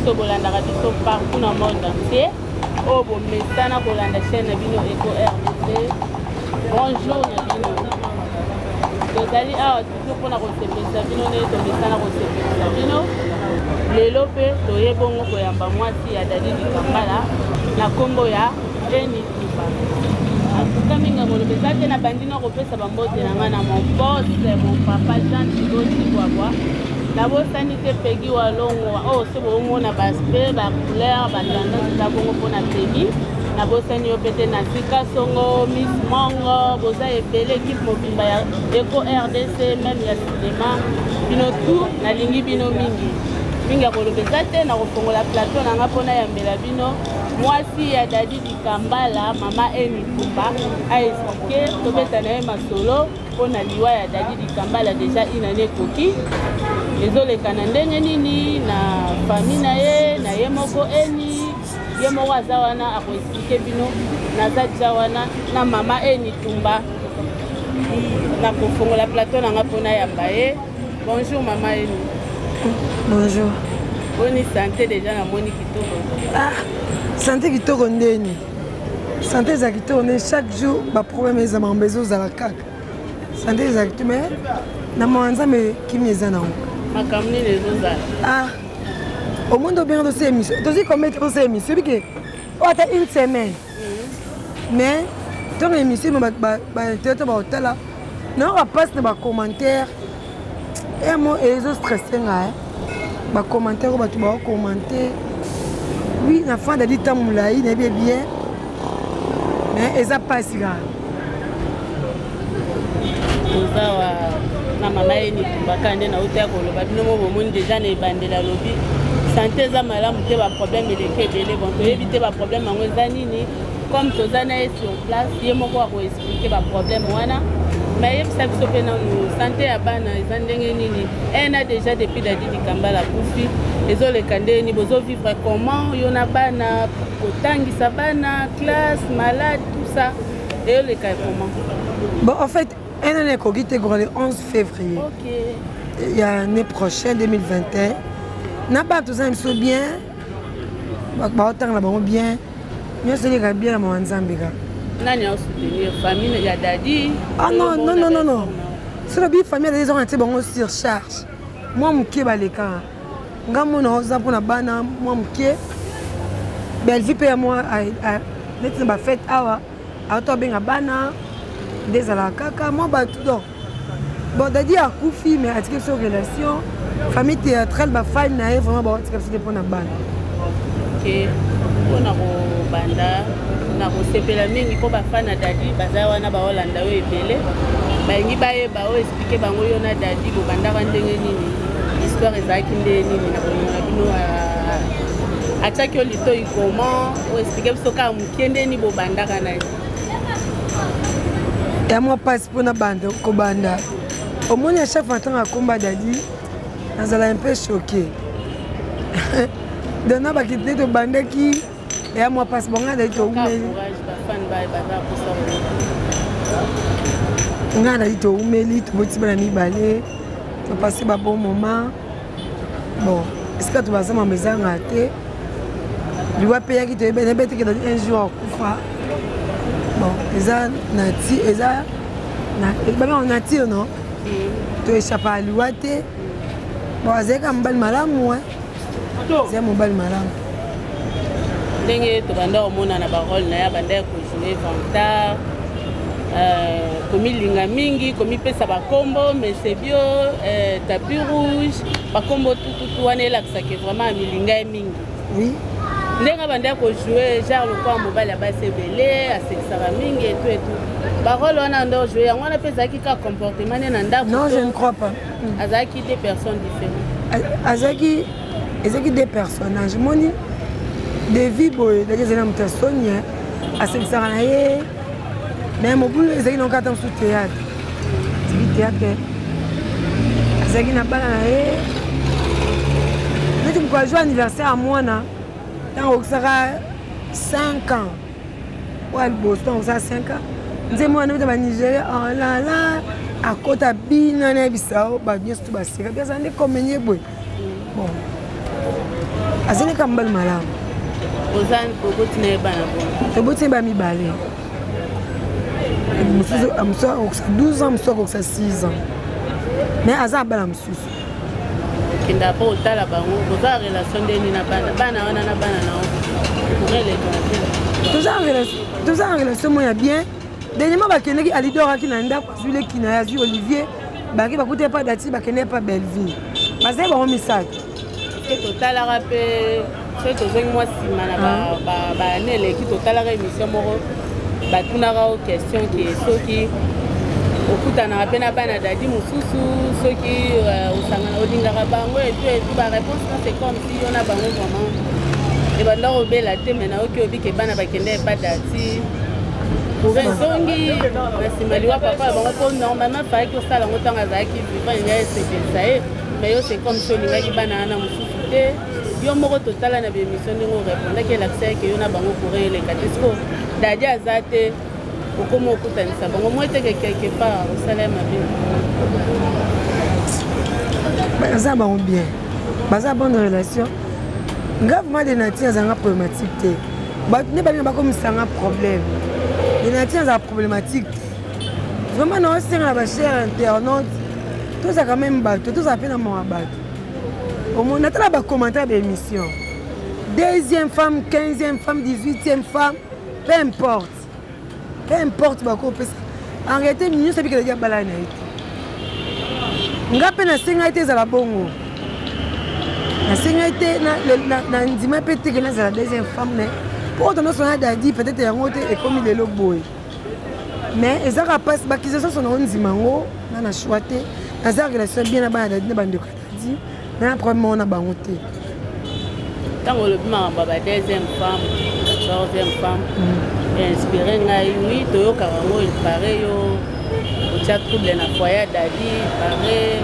Nyonso bolandaka biso partout na monde entier, oyo bomesana kolanda chaîne na bino Eco RDC, bonjour na bino. Tozali awa toujours mpona kosepelisa bino ndenge tomesana kosepelisa bino. Lelo mpe toye bongo koyamba mwasi ya Dadi Dikambala na nkombo ya Eni Tumba. Atuka mingi ya koloba eza te, nabandi na kopesa bambote na ngai na mon boss, mon papa Jean Thibaut Tshibwabwa. Nabosani te Peggy Walongo oyo so bomona ba aspect, ba couleur, ba tendance eza bongo mpona Peggy. Nabosani yo mpe te na Sika Songo, Miss Mongo, boza ebele, équipe mobimba ya Eco RDC, même ya cinéma, bino tout nalingi bino mingi mingi. Ya koloba eza te, na kofongola plateau na nga mpona yambela bino mwasi ya Dadi Dikambala, mama Eni Tumba, aexpliquer, tobeta na ye masolo mpona liwa ya Dadi Dikambala. Déjà une année ekoki, ezoleka na ndenge nini na famille na ye, na ye moko Eni, ye moko aza wana akoexpliquer bino. Naza dia wana na mama Eni Tumba, na kofongola plateau na nga mpona yamba ye. Bonjour mama Eni. Bonjour. Boni santé? Déjà namoni kitoko. Ah, santé kitoko ndeni, santé eza kitoko nde chaque jour baproblème eza, makambo ezozala kaka. Santé eza kitoko, mais na mawa Nzambe kimi eza nango. Makambo nini ezozala? Ah, omoni, tobenga tosala émission, tozwi combien te tosala émission bike oyo, ata une semaine, mais ntongo émission bainternet baotala, nayoka mpasi na bacommentaire emo ezostresse ngai, bacommentaire oyo bato baocommenter. Oui, na fin dadi ntango molai nayebi bien, mais eza mpasi kaka. Toza wa na mama Eni Tumbaka nde nauti ya koloba. Bino mo bomoni déjà na ebandeli alobi santé eza malamu te, baproblème eleki ebele. Bon, toyebi te baproblème yango eza nini. Comme toza na ye sur place, ye moko akoexpliquer baproblème wana. Mais yebisa biso mpe nanu, santé ya bana eza ndenge nini? Un an déjà depuis Dadi Dikambala akufi, ezoleka ndenge nini? Bozovivre comment, yo na bana, kotangisa bana, classe, malade, tout ça, eyoleka comment? Bon, en fait, un an ekoki te, le 11 février ya année prochaine 2021. Na bana toza na biso bien, baotanga na bango bien, nyonso eleka bien na mawa Nzambe kaka. Nani asoutenir famille ya Dadi? Ah non, non, non, non, non, soki bi famille ya Dadi ezonga tie bango surcharge mwa moke, baleka nga mona oza mpona bana mwa moke. Bellevie mpe ya mwa neti na bafete awa auto abenga bana nde ezalaka kaka mwa bato. Donc bon, Dadi akufi, mais atiki biso relation, famille théâtrale, bafani na ye vraiment baotika biso te mpona bana. Ok, mpona kobanda na kosepela mingi mpo bafani na Dadi baza wana, baolanda oyo ebele balingi bayeba oyo, expliquer bango yo na Dadi bobandaka ndenge nini, histoire ezalaki ndenge nini na bolingo na bino, atiaki yo litoi comment? Oexpliquer biso kaka moke ndeni bobandaka na ye. Ya mwa mpasi mpona banda kobanda, omoni, ya chaque fois ntango akomba Dadi, nazala un peu choqué. Donc na bakiti nde tobandaki, eya mwa mpasi. Bonga Dadi toumeli, ngai Dadi toumeli, toboti bana mibale, topase babon moment. Bon, esika tobaza mama ezanga te, liwa mpe yaki, toyebi nayebi te ke un jour akufa. Bon, eza nati, eza babengaka nature, non, toéchapper liwa te. Bon, azalaki mobali malamu, azali mobali malamu. Ndenge tobanda komona na barole na ye, abanda kojouer vantard, komilinga mingi, komipesa bakombo mesebio, tapis rouge, bakombo tututu wana elakisaki vraiment amilinga ye mingi. Oui. Ndenge abanda kojouer genre lokola mobali ya basi ebele, asekisaka mingi etu etu, barole wana nde ojouer yango wana mpe ezalaki kaka comportement nde na ndako? Non, je ne crois pas. Azalaki deux personnes différentes? Azalaki, ezalaki deux personnages. Moni devi boye, daki ezali na moto ya soni, asekisaka na ye, mais mobulu ezalaki na kata mosusu. Théâtre ezalaki théâtre, azalaki na bana na ye. Neti moko azwa anniversaire ya mwana, ntango okisaka 5 ans, oyo liboso, ntango okisaka 5 ans, nzembo wana beta banigéria, olala oh akota bina, nayebisa o bato nyonso to baseka bi azala nde komenye boye. Bon. Azali kaka mobali malamu. Oza oboti na ye bana boni? Toboti ye bana mibale. Mosusu mosusu akokisa 12 ans, mosusu akokisa 6 ans. Mais aza na bana mosusu. Okenda mpo otala bango, boza relation ndeni na bana bana wana na bana na yo? Toza na relation moko ya bien. Dernièrement bakendaki, Alidor aki na ndako, azwi leki na ye, azwi Olivier, baki bakuti epa Dati, bakende epa Belleville, bazali bango misato. Ke totalaka mpe soki tozongi mwa nsima na baane eleki, totalaka émission moko, batunaka o question ke soki okutanaka mpe na bana Dadi mosusu, soki osangana, olingaka bango etu etu. Baréponse no, c'est comme si yo na bango vraiment ebanda kobela te. Me nayoki obi ke bana bakende epa Dati, courant ezongi na nsima liwa papa ya bango, mpo normalement fayaki osala yango ntango azalaki vivant, elingai esepelisa ye. Mais yo, c'est comme si olingaki bana wana mosusu te. Yo moko totala na baémission, ndenge orépondaki elakisa ke yo na bango courant eleka te. Siko Dadi aza te, okómi okutanisa bango moi teke, quelque part osala ye mabe. Baza bango bien, baza bonne relation. Nga vraiment de nature azalanga problématique te. Bato nde balinga bakomisanga problème. De nature azala problématique te. Vraiment naosenga na bachers internaute, tozalaka même bato, tozala mpe na mawa bato. Omoni, natala bacommentaire baémission, deuxième femme, 15e femme, 18e femme, peu importe, peu importe bakopesa. En réalité nyonso abikela abala na ye te. Nga mpe nasengai te ezala bongo, nasengai te, na ndima mpe teke nazala deuxième femme. Mais po oto nyonso na Dadi, peut-être yango te ekomi lelo boye. Mais ezaka mpasi, bakisa nyonso na ondima yango nga na choix te. Naza relation bien na bana Dadi, na bandeko ya Dadi, na problème moko na bango te. Ntango olobi makambo ya ba deuxième femme, quatorzième femme, inspiré ngai. Oui, toyokaka yango, il paraît yo otia trouble na foyer ya Dadi. Paraît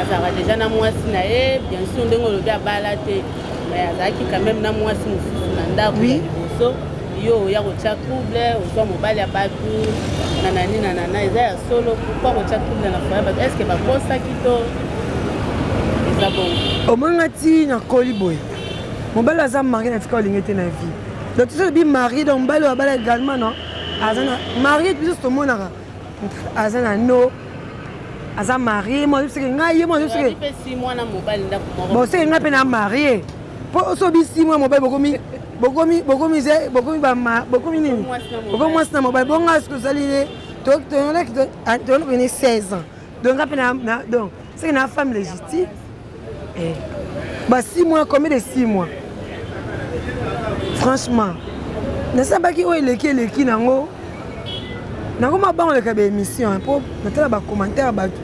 azalaka déjà na mwasi na ye. Bien sûr, ndenge olobi, abala te, mais azalaki quand même na mwasi mosusu na ndako ya liboso. Yo oya kotia trouble, ozwa mobali ya bato na nani na nana. Eza ya solo? Pourquoi kotia trouble na foyer bato? Est ce que bakosaki to eza bongo? Omonga ti nakoli boye, mobali aza marié, na tika olingi te na vie. Donc ti olobi marié, donc mobali oyo abala également, non, aza na marié. Biso tomonaka aza na no, aza marié. Mo seke ngai ye mo seke bon, seke ngai mpe na marié, mpo so obi 6 mois mobali, bokomi bokomi bokomi bokomi bokomi nini, bokomi mwasi na mobali. Bonga soki ozali ne toyolokene 16 ans, donc nga mpe na, donc seke na femme légitime. Ba 6 mois, combien de 6 mois? Franchement, nasambaki oyo eleki eleki nango, nakoma bango leka baémission mpo natala bacommentaire ya bato.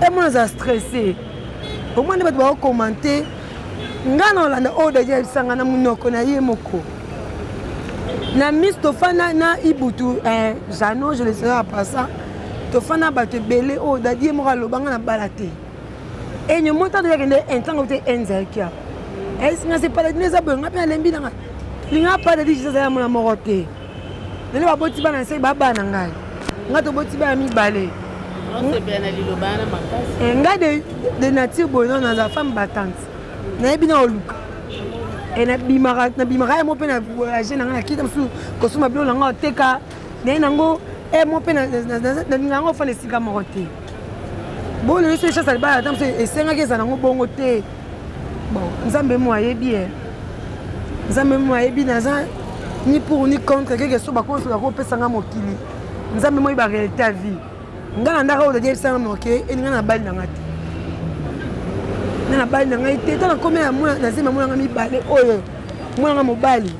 Emona aza stressé, omoi nde bato bakocommenter. Nga na olanda oyo Dadi ayebisanga na monoko na ye moko na miss. Tofanda na Ibutu, Jano, je le serai en passant. Tofanda bato ebele, oyo Dadi ye moko alobanga na bala te. Enyo mo ntango toyakende ntango te, enzalaki awa esinga se paladine eza boye. Nga mpe nalembi nanga linga paladine. Jesus azala mona moko te. Lelo baboti bana nseki, babana ngai, nga toboti bana mibale. Ngai de nature boye, no, naza femme battante, nayebi na oluka. Nabimaka ye mo mpe na voyage na ngai, nakita mosusu kosomba biloko na ngai, oteka naye nango e mo mpe nalinga yango. Ofanda esika moko te. Bolelo so echase libala ata mosu esengaki ezala nango bongo te. Bon, Nzambe mo ayebi ye, Nzambe mo ayebi. Naza ni pour ni contre keke. So bakonso bakopesanga mokili, Nzambe mo oyeba réalité ya vie. Nga na ndaka oyo Dadi ayebisanga moke, elinga na bali nanga te, nga na bali na ngai te. Ntango nakomi na zemi, amonanga mibale oyo, monanga mobali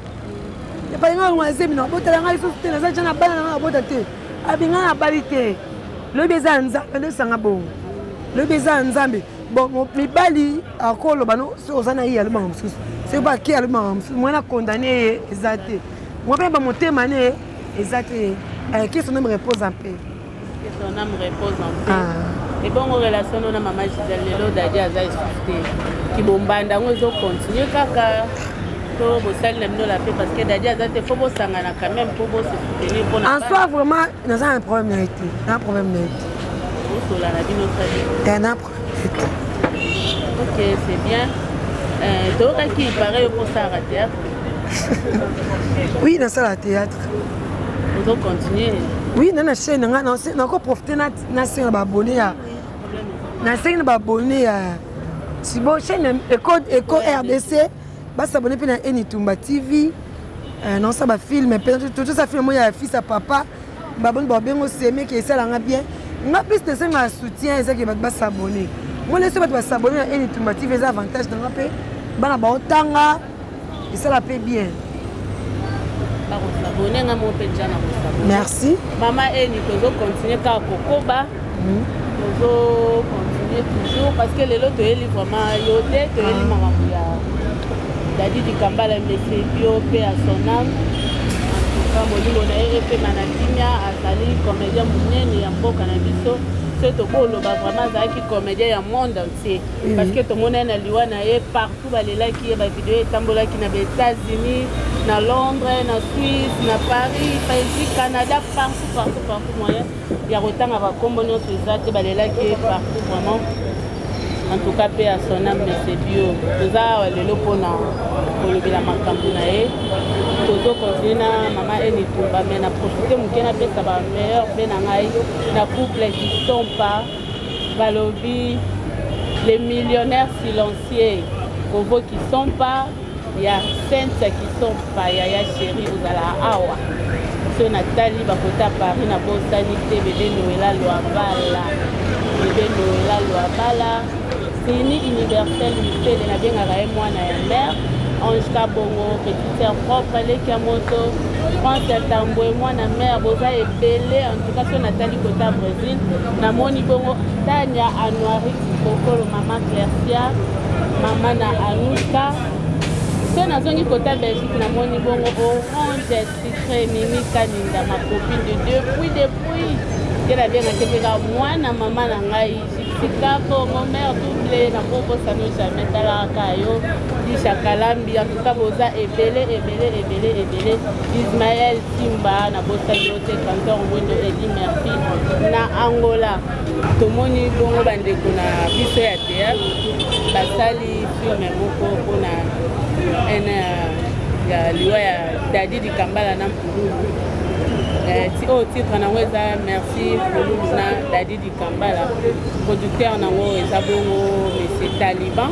epalinga longo na zemi, na botala ngai lisusu te. Naza ja na bana nanga, nabota te. Abinga na bali te. Lobi eza ya Nzambe, nde esanga bongo. Lobi eza ya Nzambe. Bon, mibali akoloba no soki oza na ye, alobaka mosusu, soki mpo ake alobaka mosusu. Mwana condamné ye eza te, mwa mpe bamotema ne eza te. Que son âme repose en paix. Que son âme repose en paix. Ah. Ebongo relation no na mama Gisele lelo, Dadi aza lisusu te, kibombanda yango ezocontinue kaka to bosali na bino la paix? Parce que Dadi aza te, faut bosangana quand même mpo bose soutenir mpona En soi, vraiment, naza na problème na ye te, na problème na ye te. Osola na bino très bien. Na problème na ye te. Ok, c'est bien. Toyokaki pareil okosalaka théâtre. Oui, nasala théâtre. Ozocontinue? Oui, na chaîne na ngai nakoprofite nasenga baabonné ya, nasengi na baabonné ya sibo chaîne Eco RDC basabone mpe na Enitumba TV. Naosala bafilm mpe tozosala film oyo ya fils ya papa baboni babengo semeki, esalanga bien. Nga plus nasengaka soutien ezaki bato basabone. Moni so bato basabone na Enitumba TV, eza avantage nanga mpe bana baotanga, esala mpe bien. Bakosabone, nga mo mpe dja na kosabone. Merci. Mama Eni, tozocontinue kaka kokoba, tozocontinue toujours parce que lelo toyeli vraiment yo te, toyeli makambo ya Dadi Dikambala, monsieur Bio, mpe ya son âme. En tout cas, molimo na ye epema na kimia. Azali comédien monene ya mboka na biso. So tokoloba vraiment azalaki comédien ya monde entier, parce que tomoni ye na liwa na ye, partout balelaki ye, bavideo etambolaki na baÉtats-Unis, na Londres, na Suisse, na Paris, Belgique, Canada, partout, partout, partout. Moyen ya kotanga bakombo nyonso eza te, balelaki ye partout vraiment. En tout cas, mpe ya son âme, monsieur Bio. Toza awa lelo mpona kolobela makambo na ye. Tozocontinue na mama Enitumba, mais na profite moke napesa bameilleur mpe na ngai na couple Kisompa. Balobi les millionnaires silencieux, Kovo Kisompa ya Cynthia Kisompa, yaya chéri, ozala awa. So natali bakota Paris, nabosani te bebe Noela Lwabala, bebe Noela Lwabala, Sini Universel Mifele, nabengaka ye mwana ya mare. Ange Kabongo, petite sœur propre, leki ya moto, France ya Tambwe, mwana mare, boza ebele. En tout cas, so natali kota Brésil, namoni bongo Tania Anuari Kokolo, mama Clercia, mama na Anuka. So nazongi kota Belgique, namoni bongo Orange Sucré, Mimi Kaninda, ma copine de depuis depuis te, nabengaki mpe kaka mwana mama na ngai Sika Bongo, mare double, nakobosano jamais. Talaka yo Disha Kalambi. En tout cas, boza ebele, ebele, ebele, ebele. Ismael Simba, nabosani yo te. Cantor Mwindo, Edi Merci na Angola. Tomoni bongo bandeko na biso ya théâtre basali film moko mpona ene ya liwa ya Dadi Dikambala na Mpululu. Oyo titre nango eza Merci Mpululu na Dadi Dikambala. Producteur nango eza bongo monsieur Taliban.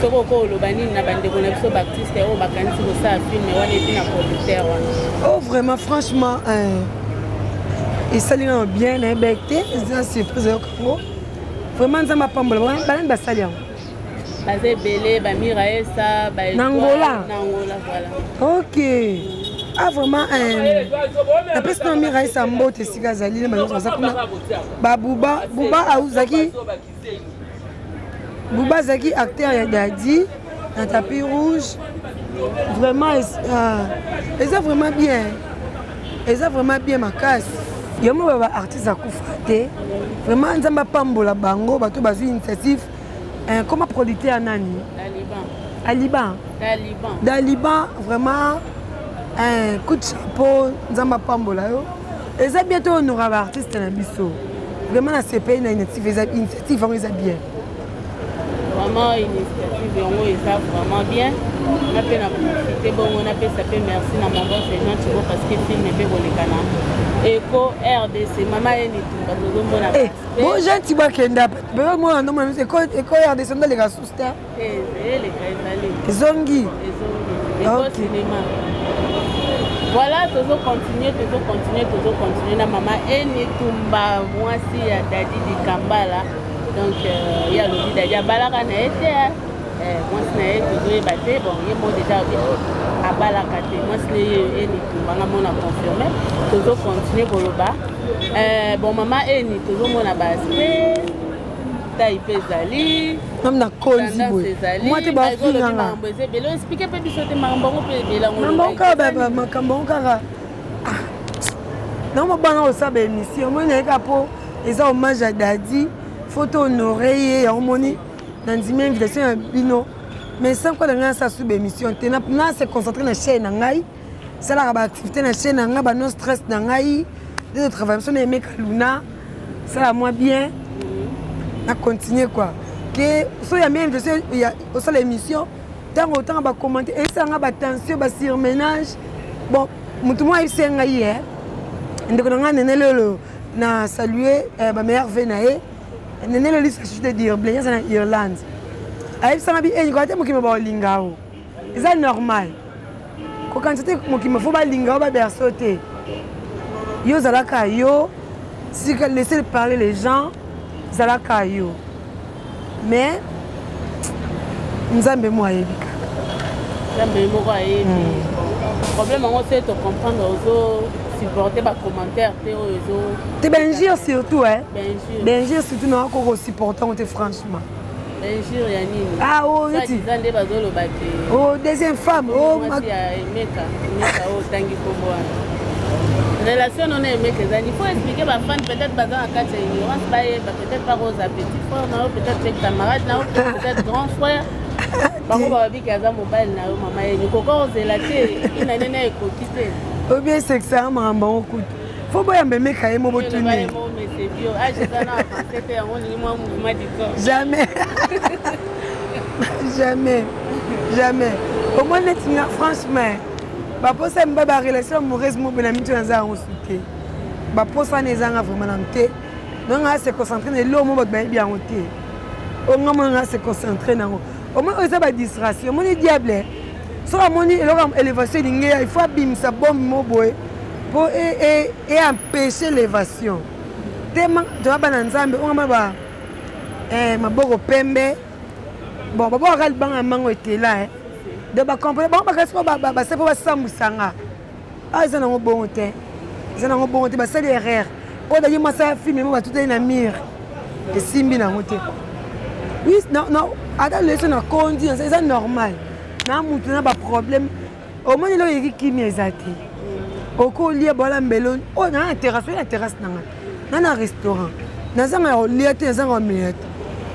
Soki oko oloba nini na bandeko na biso baartiste oyo bakanisi kosala film wana, et puis na producteur wana? Oh, vraiment, franchement, esali nano bien, nayebaki te, eza surprise. Ayokango vraiment, Nzambe apambola banani basali yango. Baza ebele, bamira esa. Na Angola? Na Angola, voilà. Ok, ah vraiment, napesi na Mira esa mbote esika azali na banyonso baza kuna. Babuba buba azalaki, Buba azalaki acteur ya Dadi na tapis rouge. Vraiment eza vraiment bien, eza vraiment bien makasi. Yango ba baartiste akufa te, vraiment Nzambe apambola bango, bato bazwi initiative. Comment, producteur nani? Aliban. Taliban. Daliban, vraiment un coup de chapeau, Nzambe apambola yo. Eza bien to honora baartiste na biso. Vraiment na CPI na initiative, eza initiative yango eza bien. Vraiment, initiative yango eza vraiment bien. Nga mpe na profite bongo napesa mpe merci na mon boss Jean Thibo, parce que film mpe koleka na Eco RDC. Mama ye Nitumba, tozomona. Bon, Jean Thibo akenda mona ndomona Eco RDC ndaleka susu te. Eleka, ezali. Ezongi. Ezongi cinéma. Voilà, tozocontinue, tozocontinue, tozocontinue na mama Enitumba, mwasi ya Dadi Dikambala. Donc ye alobi Dadi abalaka na ye te, mwasi na ye tozoyeba te. Bon, ye mo déjà alobi abalaka te, mwasi na ye Enitumba, nga mona confirme. Tozocontinue koloba. Bon, mama Eni, tozomona baaspect taille mpe ezali. Nami na konzi boye, mwa te bafinganga. Eza ebele, explique mpe biso te makambo yango mpe ebele yango. Makambo kaka, makambo yango kaka nango mobanga kosala baémission. Omoni nayeka mpo eza hommage ya Dadi, faut to honore ye. Yango moni nandimi invitation ya bino, mais sans quoi na ngai nasala su baémission te, na se concentre na chaîne na ngai, salaka baactivité na chaîne na ngai, bano stress na ngai nde travaille biso na Emeka Luna, sala mwa bien na continue quoi. Ke so ya mi invitation osala émission. Ntango otanga bacommentaire esanga batension, basurmenage. Bon, motu moko ayebisi ngai ye, ndeko na ngai Nene Lelo, na salue bameilleur ve na ye. Nene Lelo lisusu de Dirble, aza na Irlande. Ayebisanga bi enikoka te, mokili baolinga o, eza normal. Kokanisa te mokili fo balinga o baberso te. Yo ozalaka yo sika, laisser parler les gens, zalaka yo. Mais Nzambe mo ayebi kaka. Nzambe moko ayebi. Problème yango se tocomprendre, ozo supporter bacommentaire te oyo ezo Te, bainjure surtout, eh. Bainjure surtout, nakoki kosupporter yango te, franchement. Injure ya nini? Ah, oh, neti eza nde bazoloba te. Oh, deuxième femme, oh. Mwasi ya Emeka. Emeka oyo otangi kombo wana, relation nona Emeka ezali, il faut expliquer bafan, peut-être baza na kati ya ignorance, bayeba. Peut-être pas koza petit frère na yo, peut-être pe camarade na yo, peut-être grand frère. Bango bababiki aza mobali na yo. Mama yeni koka ozela te, ina nene ekoki te. Obien sekisaka makambo yango kutu, fo boyamba Emeka ye mo botuni. Jamais, jamais, jamais. Omoi neti nga, franchement, baposa miba barelation amoureuse mo boye na mito, naza yango su te. Baposa wana ezanga vraiment nanu te. Donc nga se concentre na eloko mo bato bayebi yango te. Oyo nga mona, nga se concentre nango. Omoi oyo eza badistraction. Omoni diable, soki amoni eloko ya élévation elingi ya, il faut abimisa bombe mo boye mpo eempêche élévation te. Toza bana Nzambe. Oyo nga ba maboko pembe, bon, babwakaka libanga ya mango etela. Donc bacomprene bango, bakasi mpo base mpo basambwisanga. Ah, eza nango bongo te, eza nango bongo te. Basali erreur oyo daki mwasi ya filme mo batutani na mire, esimbi nango te. Oui, non, ata leso na kondi, eza normal na mutu na baproblème. Omoni eloko eleki kimia eza te. Okolia bola mbelo oyo naa na terrasse, oyo na terrasse na ngai, na na restaurant, nazanga ya kolia te, nazanga komela te.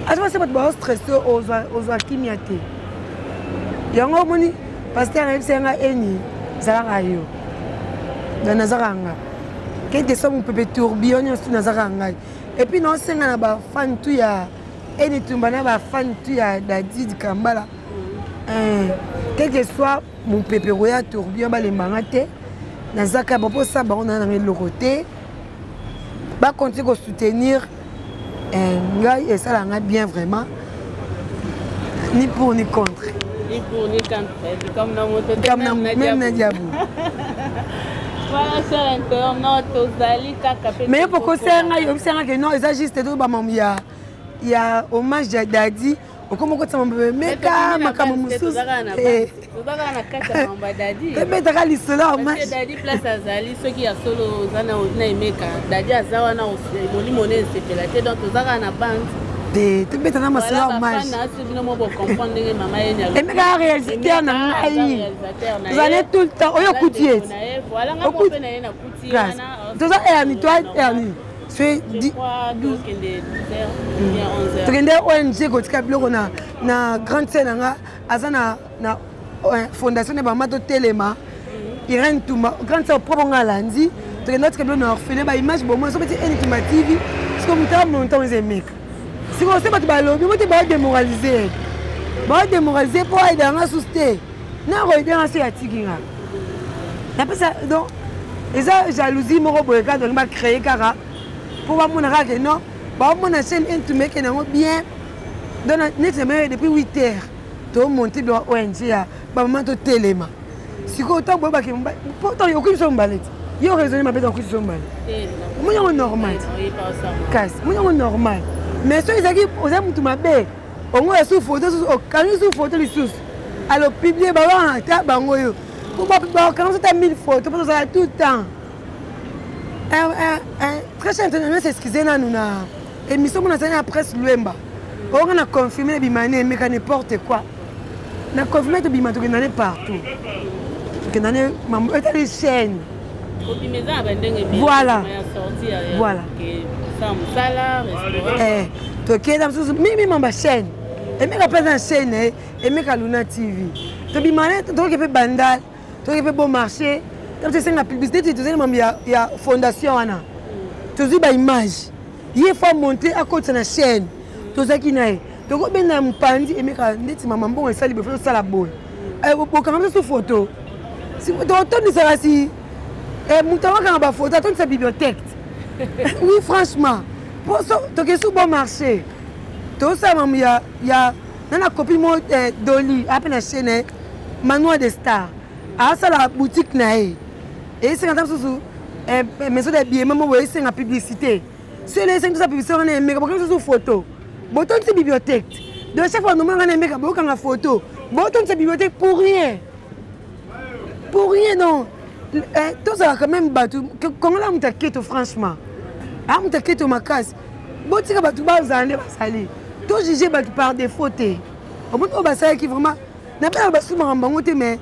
Ata basi bato baostresse, ozwa kimia te. Yango omoni, pasteur nayebisa nga eni zalaka yo. Donc nazaka nga quelque soit mopepe, tourbillon nyonso, nazaka ngai. Et puis naosenga na bafan tu ya Eni Tumba, na bafan tu ya Dadid Kambala, quelque soit mopepe koya, tourbillon, balembanga te. Nazaka baposa bango na nanga eloko te, bakontinue kosoutenir ngai, esalaka ngai bien vraiment, ni pour ni contre. Ni pour ni contre, comme na moto te. Même na diabu. Voilà, cher internaute, tozali kaka pe. Mais poko senga yo senga ke non, eza juste to ba mamu ya hommage ya Dadi, okoma okotisa mambo meka makambo mosusu. Tozaka na kati ya mambo ya Dadi. Tobetaka lisolo ya hommage. Dadi place azali, soki ya solo oza na Emeka, Dadi aza wana, molimo ne esepela te. Donc tozaka na bande. Te, tobeta na masolo ya hommage. Bino mo bocomprendre ndenge mama ye. Emeka réalisateur na ngai, tozali tout le temps. Oyo okuti ye, toza erni, toi erni. Tokende ONG kotika biloko na grande scène na nga, aza na fondation na bama totelema. Irene Tumba, grande sœur propre nga alandi. Tokende otika biloko na orphelin, baimage bomoi soki ti Eni Tumba TV. Siko moto amontango eza Emeka. Sikoyo se bato balobi mo te, baodémoralise, baodémoralise mpo aida nga susu te. Nakoyede nga soki atiki nga, napesa. Donc eza jalousie moko boye kaka, donc bacréer kaka mpo bamona kaka ke non, baomona chaîne Entumba ekende yango bien. Donc neti na mayele, depuis 8 heures tomonte biloko ONG ya bamama totelema. Sikoyo ntango boyebaki, mpo ntango okoki biso mobale te, yo raisonne mabe, okoki biso mobale, omoni yango normal. Kasi omoni yango normal, mais soki ezalaki oza motu mabe, ongo ya su foto susu, okangi su foto lisusu, alo publie bawana ata bango oyo bakanga so ata 1000 photo, mpo tozala tout le temps. Très cher internaute, s'excuse nanu na émission mona azali na presse Lwemba oyo na confirme na bima ne Emeka, n'importe quoi. Na confirme, tobima, tokenda ne partout, tokenda ne mambo etali chaîne. Voilà, tokenda mosusu mingi mamba chaîne Emeka mpe aza na chaîne na ye, Emeka Luna TV. Tobima ne, tokoki mpe Bandal, tokoki mpe Bon Marché, to tosenga publicité ti tozali mambo ya fondation wana. Tozwi baimage, ye faut monte akotisa na chaîne. Tozalaki na ye. Tokobenda mopanzi emeka ndeti mama mbongo esali boye, tosala boye, eh, bokanga biso foto, totondisaka si eh, moto akokanga bafoto, atondisa bibliothèque. Oui, franchement, poso toke su bon marché, tosala mamu ya na copine mo eh, Doli ape na chaîne Manoir de Star, asala boutique na ye, esenga ta mosusu maison de billet mo boye, esenga publicité. Soki esengi tosala publicité wana, emeka bokanga susu photo, botondisi bibliothèque. Donc chaque fois nomona ngana emeka, bokanga photo, botondisa bibliothèque pour rien, pour rien. Non, eh, tozala quand même bato kongola moto aketo, franchement, a moto aketo makasi. Botika bato bazala nde bazali, tojuge bato par défaut te. Omoni oyo basalaki, vraiment nabela basumaka bango te, mais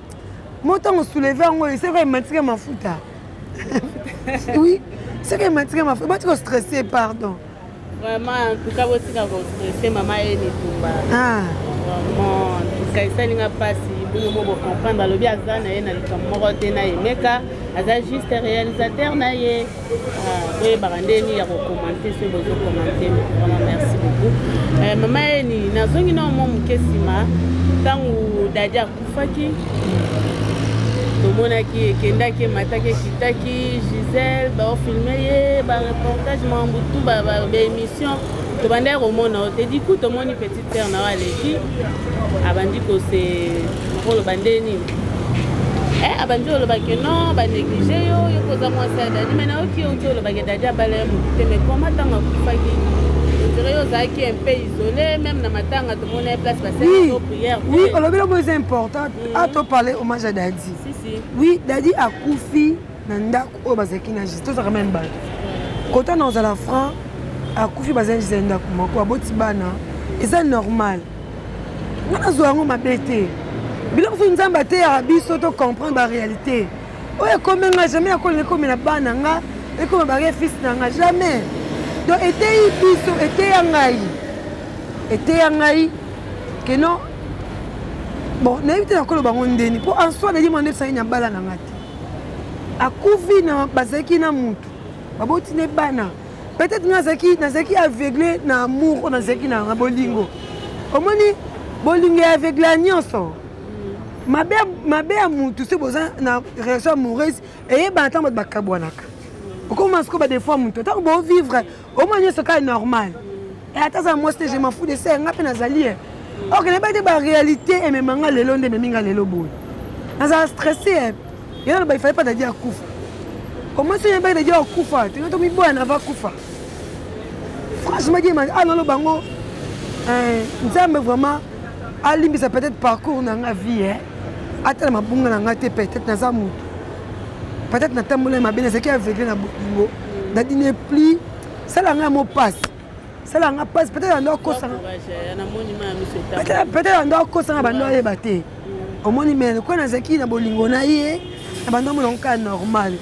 mo ntango souleve yango eseka ematika mafuta. Oui, seka ematika mafuta. Botika stressé, pardon. Vraiment, en tout cas, botika kostresse mama ye Nitumba. Ah. Vraiment, en tout cas, esalinga mpasi. Bino mo bocomprendre, alobi aza na ye na likambo moko te na Emeka, aza juste réalisateur na ye. Ah, boyebaka ndeni ya kokommente soki bozokommente. Vraiment, merci beaucoup. Eh, mama Yeni, nazongi na mwa moke nsima. Ntango Dadi akufaki, tomonaki ekendaki, emataki, ekitaki, Gisele baofilme ye, bareportage, makambo tu, baémission, tobandaki komona yo te. Du coup tomoni petite sœur na yo aleki, abandi kose koloba nde nini, eh, abandi koloba ke non, banéglige yo, yo koza mwasi ya Dadi. Mais nayoki oki olobaki Dadi abala ye motu te, mais koma ntango akufaki, on dirait yo ozalaki un peu isolé, même na matanga tomona ye place basali prière. Oui, olobi lobo eza important. A toparle hommage à Dadi. Si, si. Oui, Dadi akufi na ndako oyo bazalaki na Gisele. Tozalaka meme bato kota na ozala franc, akufi bazali Gisele ndako moko, aboti bana, eza normal. Nga nazwa yango mabe te. Biloko mosusu Nzambe ateyaka biso to comprendre baréalité oyo ekomi nga, jamais akolinga ekomela bana nga, ekoma barie fils na nga, jamais. Donc eteyi biso, eteya ngai, eteya ngai ke non. Bon, nayebi te nakoloba yango ndeni, mpo en soi Dadi mwana ebisaki na bala na nga te. Akufi na bazalaki na mutu, baboti ne bana. Peut-être nga nazalaki aveugle na amour oyo nazalaki na bolingo. Omoni, bolingo ya aveugle ya nyonso mabe, mabe ya mutu. Soki boza na relation amoureuse, eyebana ntango bato bakabwanaka, okoma sikoyo badefoi mutu ntango bovivre, omona nyonso kaka normal. Ata aza mwasi te, je m'en fous de ça. Nga mpe nazali ye, ok, nayebi te baréalité emema nga lelo nde ememi nga lelo boye, nazala stressé. Ye naloba ifale pa Dadi akufa. Comment soki yebaki Dadi akufa, tenga tomiboya na va kufa. Franchement, die a naloba yango, Nzambe vraiment alimbisa peut-être parcours na nga vie, eh. Atala mabunga na nga te, peut-être naza motu, peut-être natambola mabe, nazalaki aveugle na bolingo. Dadi n'est plus, sala ngai mo pasi, sala nga pasi. Peut-être ando akosanga, peut-être ando akosanga, bando ayeba te. Omoni, mais lokola nazalaki na bolingo na ye, na bando amona yango kaka normal.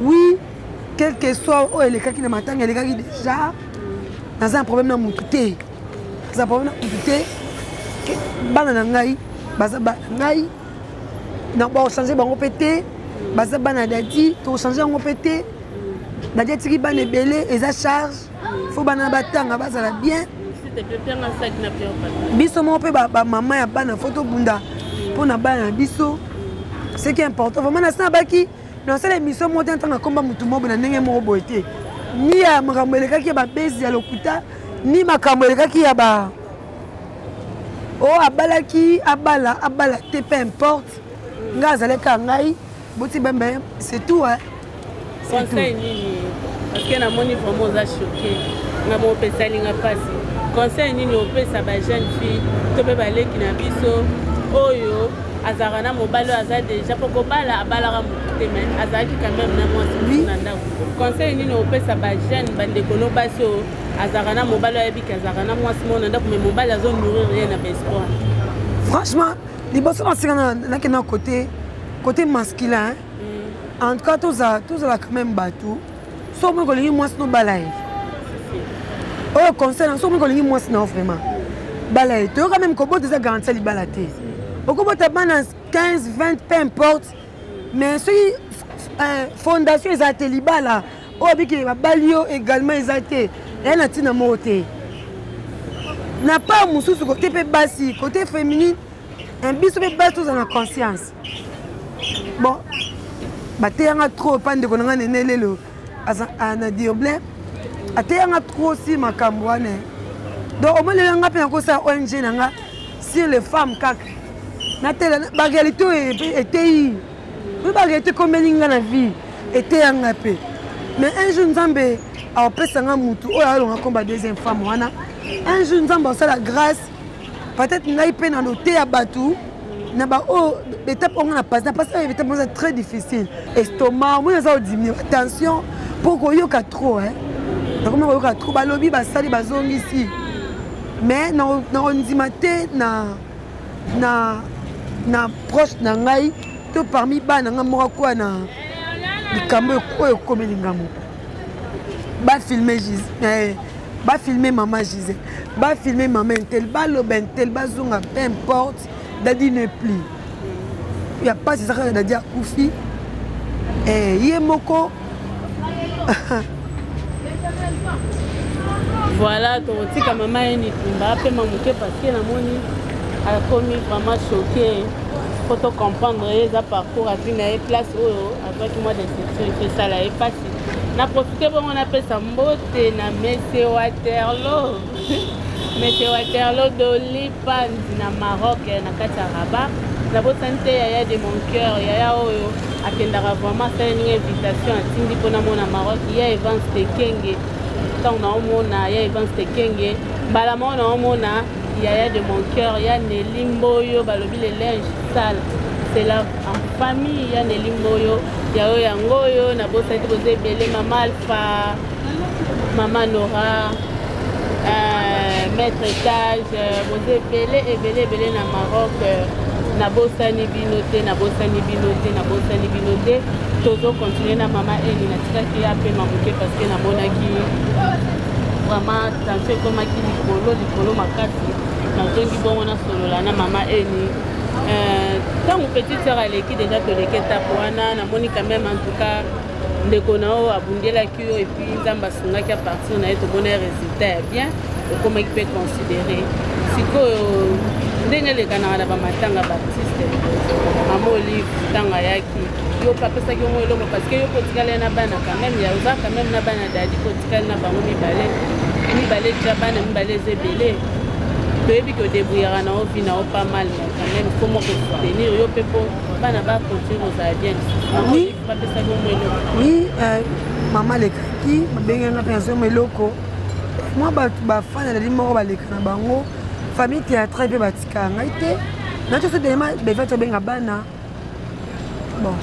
Oui, quel que soit oyo elekaki na matanga, elekaki déjà. Naza na problème na motu te, naza problème na motu te. Bana na ngai baza bana ngai, bakochange bango mpe te. Baza bana Dadi, tokochange yango mpe te. Dadi atiki bana ebele, eza charge, fo bana batanga, bazala bien. Biso moko mpe bamama ya bana, fo tobunda mpo na bana na biso, ce qui est important vraiment. Nasi nabaki nasala émission moko te, ntango akomba motu moko na ndenge moko boye te, ni ya makambo elekaki ya babezi ya lokuta, ni makambo elekaki ya ba oyo abalaki, abala, abala te, peu importe. Ngai azalaki ngai boti bembe, c'est tout, hein. Conseil nini? Parce que namoni vraiment oza choqué, nga mo opesali nga mpasi. Conseil nini opesa bajeune fille to mpe baleki na biso oyo azalaka na mobali oyo aza déjà mpo kobala, abalaka motu te, mais azalaki quand même na mwasi mosusu na ndako? Conseil nini opesa bajeune bandeko no basi oyo azalaka na mobali oyo ayebiki azalaka na mwasi moko na ndako, mais mobali azonourrir ye na baespoir? Franchement, liboso na sika nakenda côté masculin, en tout cas tozala quand même bato. So omoni kolingi mwasi no, bala ye. Oyo conseil na so, omoni kolingi mwasi na yo vraiment, bala ye. Toyoka même kobota eza garantie ya libala te. Okobota bana 15, 20, peu importe, mais soki fondation eza te, libala oyo abiki babali yo également eza te, eya na ntina moko te. Na part mosusu, côté mpe basi, côté féminine, biso mpe basi tozala na conscience. Bon, bateyanga trop pa ndeko na nga nene lelo na Dirblin, ateyanga trop si makambo wana. Donc omonela nga mpe nakosala ONG na nga sur les femmes kaka, natela baréalité oyo eteyi mpe baréalité ekomeli nga na vie, eteyanga mpe. Mais un jour Nzambe akopesa nga mutu oyo alonga komba deuxième femme wana. Un jour Nzambe asala grâce, peut-être ngai mpe na loteya bato na baoyo étape oyo nga na passe, na passe oyo étape eza très difficile. Estomac omoni eza odiminuer, attention mpo koyoka trop. Nakomi koyoka trop, balobi, basali, bazongisi, mais nakondima te na proche na ngai to parmi bana nga moko akoya na likambo oyo ekomeli nga moko. Bafilme, bafilme mama Gisele, bafilme mama intel, baloba intel, bazonga, peu importe. Dadi n'est plus ya mpasi, eza kaka Dadi akufi ye moko. Voilà, tokotika mama ye Nitumba apema moke parce que namoni akomi vraiment choqué. Faut to comprendre ye, eza parcours azwi na ye, place oyo azwaki mwa déception, efesala ye mpasi. Na profite bongo napesa mbote na Mese Waterlo, Mese Waterlo Doli Panzi na Maroc, na kati ya Rabat. Nabosani te yaya de mon cœur, yaya oyo akendaka vraiment, asali ndenge invitation atindi mpo namona Maroc, ya Evans Tekenge. Ntango naomona ya Evans Tekenge, mbala moko naomona yaya de mon cœur, ya Neli Mboyo. Balobi le linge sale c'est la en famille. Ya Neli Mboyo, ya oyo yango oyo nabosani te. Boza ebele, mama Alpha, mama Nora, maître étage, boza ebele ebele ebele na Maroc. Nabosani bino te, nabosani bino te, nabosani bino te. Tozocontinue na mama Eni. Natikaki ye apema moke parce que namonaki vraiment tension ekomaki likolo likolo makasi. Nazongi bongo nasolola na mama Eni. Ntango petite sœur aleki déjà, toleki etape wana. Namoni quand même, en tout cas, ndeko na oyo abundelaki yo et puis Nzambe asungaki à partir na ye, tomona ye résultat ya bien, okomaki mpe considéré. Sikoyo ndenge elekanaka na bamatanga baartiste, mama Olive ntango ayaki, yo mpe apesaki yango eloko? Parce que yo mpe otikali na bana quand même, ya oza quand même na bana Dadi mpe otikali na bango mibale mibale tia bana mibale eza ebele. Toyebi ke odébrouillaka na yo, vie na yo pas mal, mais quand même faut moko soutenir yo mpe mpo bana bacontinue kozala bien lisusu. Mama Olive bapesaki yo mwa eloko? Oui, mama alekaki, babenganga mpe nazoma eloko. Mwa bato bafani alali moko baleka na bango, famille théâtrale mpe batikaka ngai te. Nati so telema bevati abenga bana. Bon,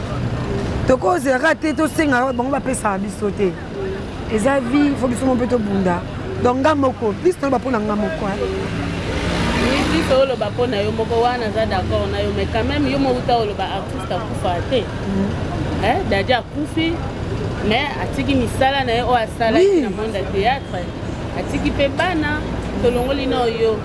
tokozelaka te, tosengaka bango bapesaka biso te. Eza vie, faut biso mo mpe tobunda. Donc nga moko plus naloba mpo na nga moko. Plus oloba mpo na yo moko wana, aza d'accord na yo, mais quand même yo mouta oloba artiste akufa te. Dadi akufi, mais atiki misala na ye oyo asalaki na monde ya théâtre, atiki mpe bana. Tolongoli na oyo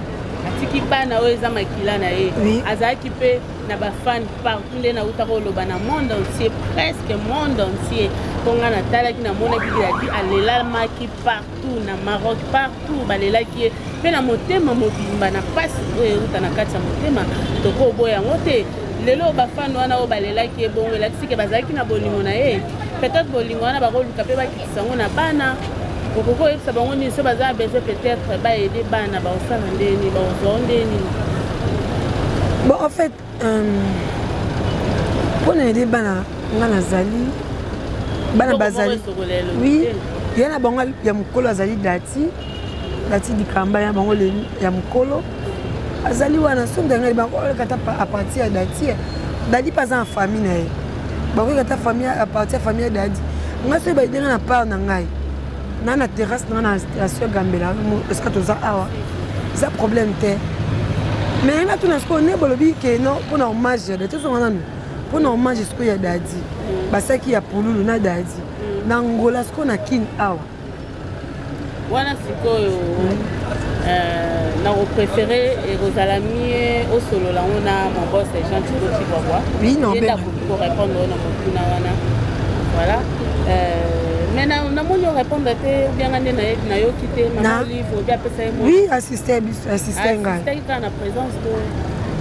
atiki bana oyo eza makila na ye. Azalaki mpe na bafan partout, nde nautaka oloba na monde entier, presque monde entier, mpo ngai natalaki, namonaki Dadi alelamaki partout na Maroc, partout balelaki ye mpe na motema mobimba, na mpasi oyo euta na kati ya motema. Tokoboya yango te. Lelo bafan wana oyo balelaki ye bongo, elakisi ke bazalaki na bolingo na ye. Peut-être bolingo wana bakoluka mpe bakitisa yango na bana. Okoki oyebisa bango nini so baza na besoin peut-être baaider bana? Bakosala ndeni? Bakozwa ndeni? Bon, en fait, mpona aider bana, nga nazali bana bazali, oui, ya na bango ya mokolo azali Dati, Dati Dikamba. Ya bango ya mokolo azali wana. So ndenge bango oleka ata à partir ya Dati, Dadi mpe aza na famille na ye, bakoki ata famille à partir ya famille ya Dadi. Ngai soki baaider nga na part na ngai na terrasse na nga na station Gambela, esika toza awa, eza problème te. Mais nga tuna sikoyo, nde bolobi ke no mpona hommage ya Dadi, tozonga nanu mpona hommage sikoyo ya Dadi, basalaki ya pululu na Dadi na Ngola, sikoyo na Kine awa? Wana sikoyo nakopréféré ekozala mie osolola ngo na mon boss Jean Tiko Chibwabwa. Oui, non. Ye nde akoki korépondre oyo na motuna wana. Voilà. Mais namoni orépondre te, obianga nde nayoki te. Mama Olive obi apesa ye? Oui, assiste biso, assiste ngai. Assistaki kaka na présence to?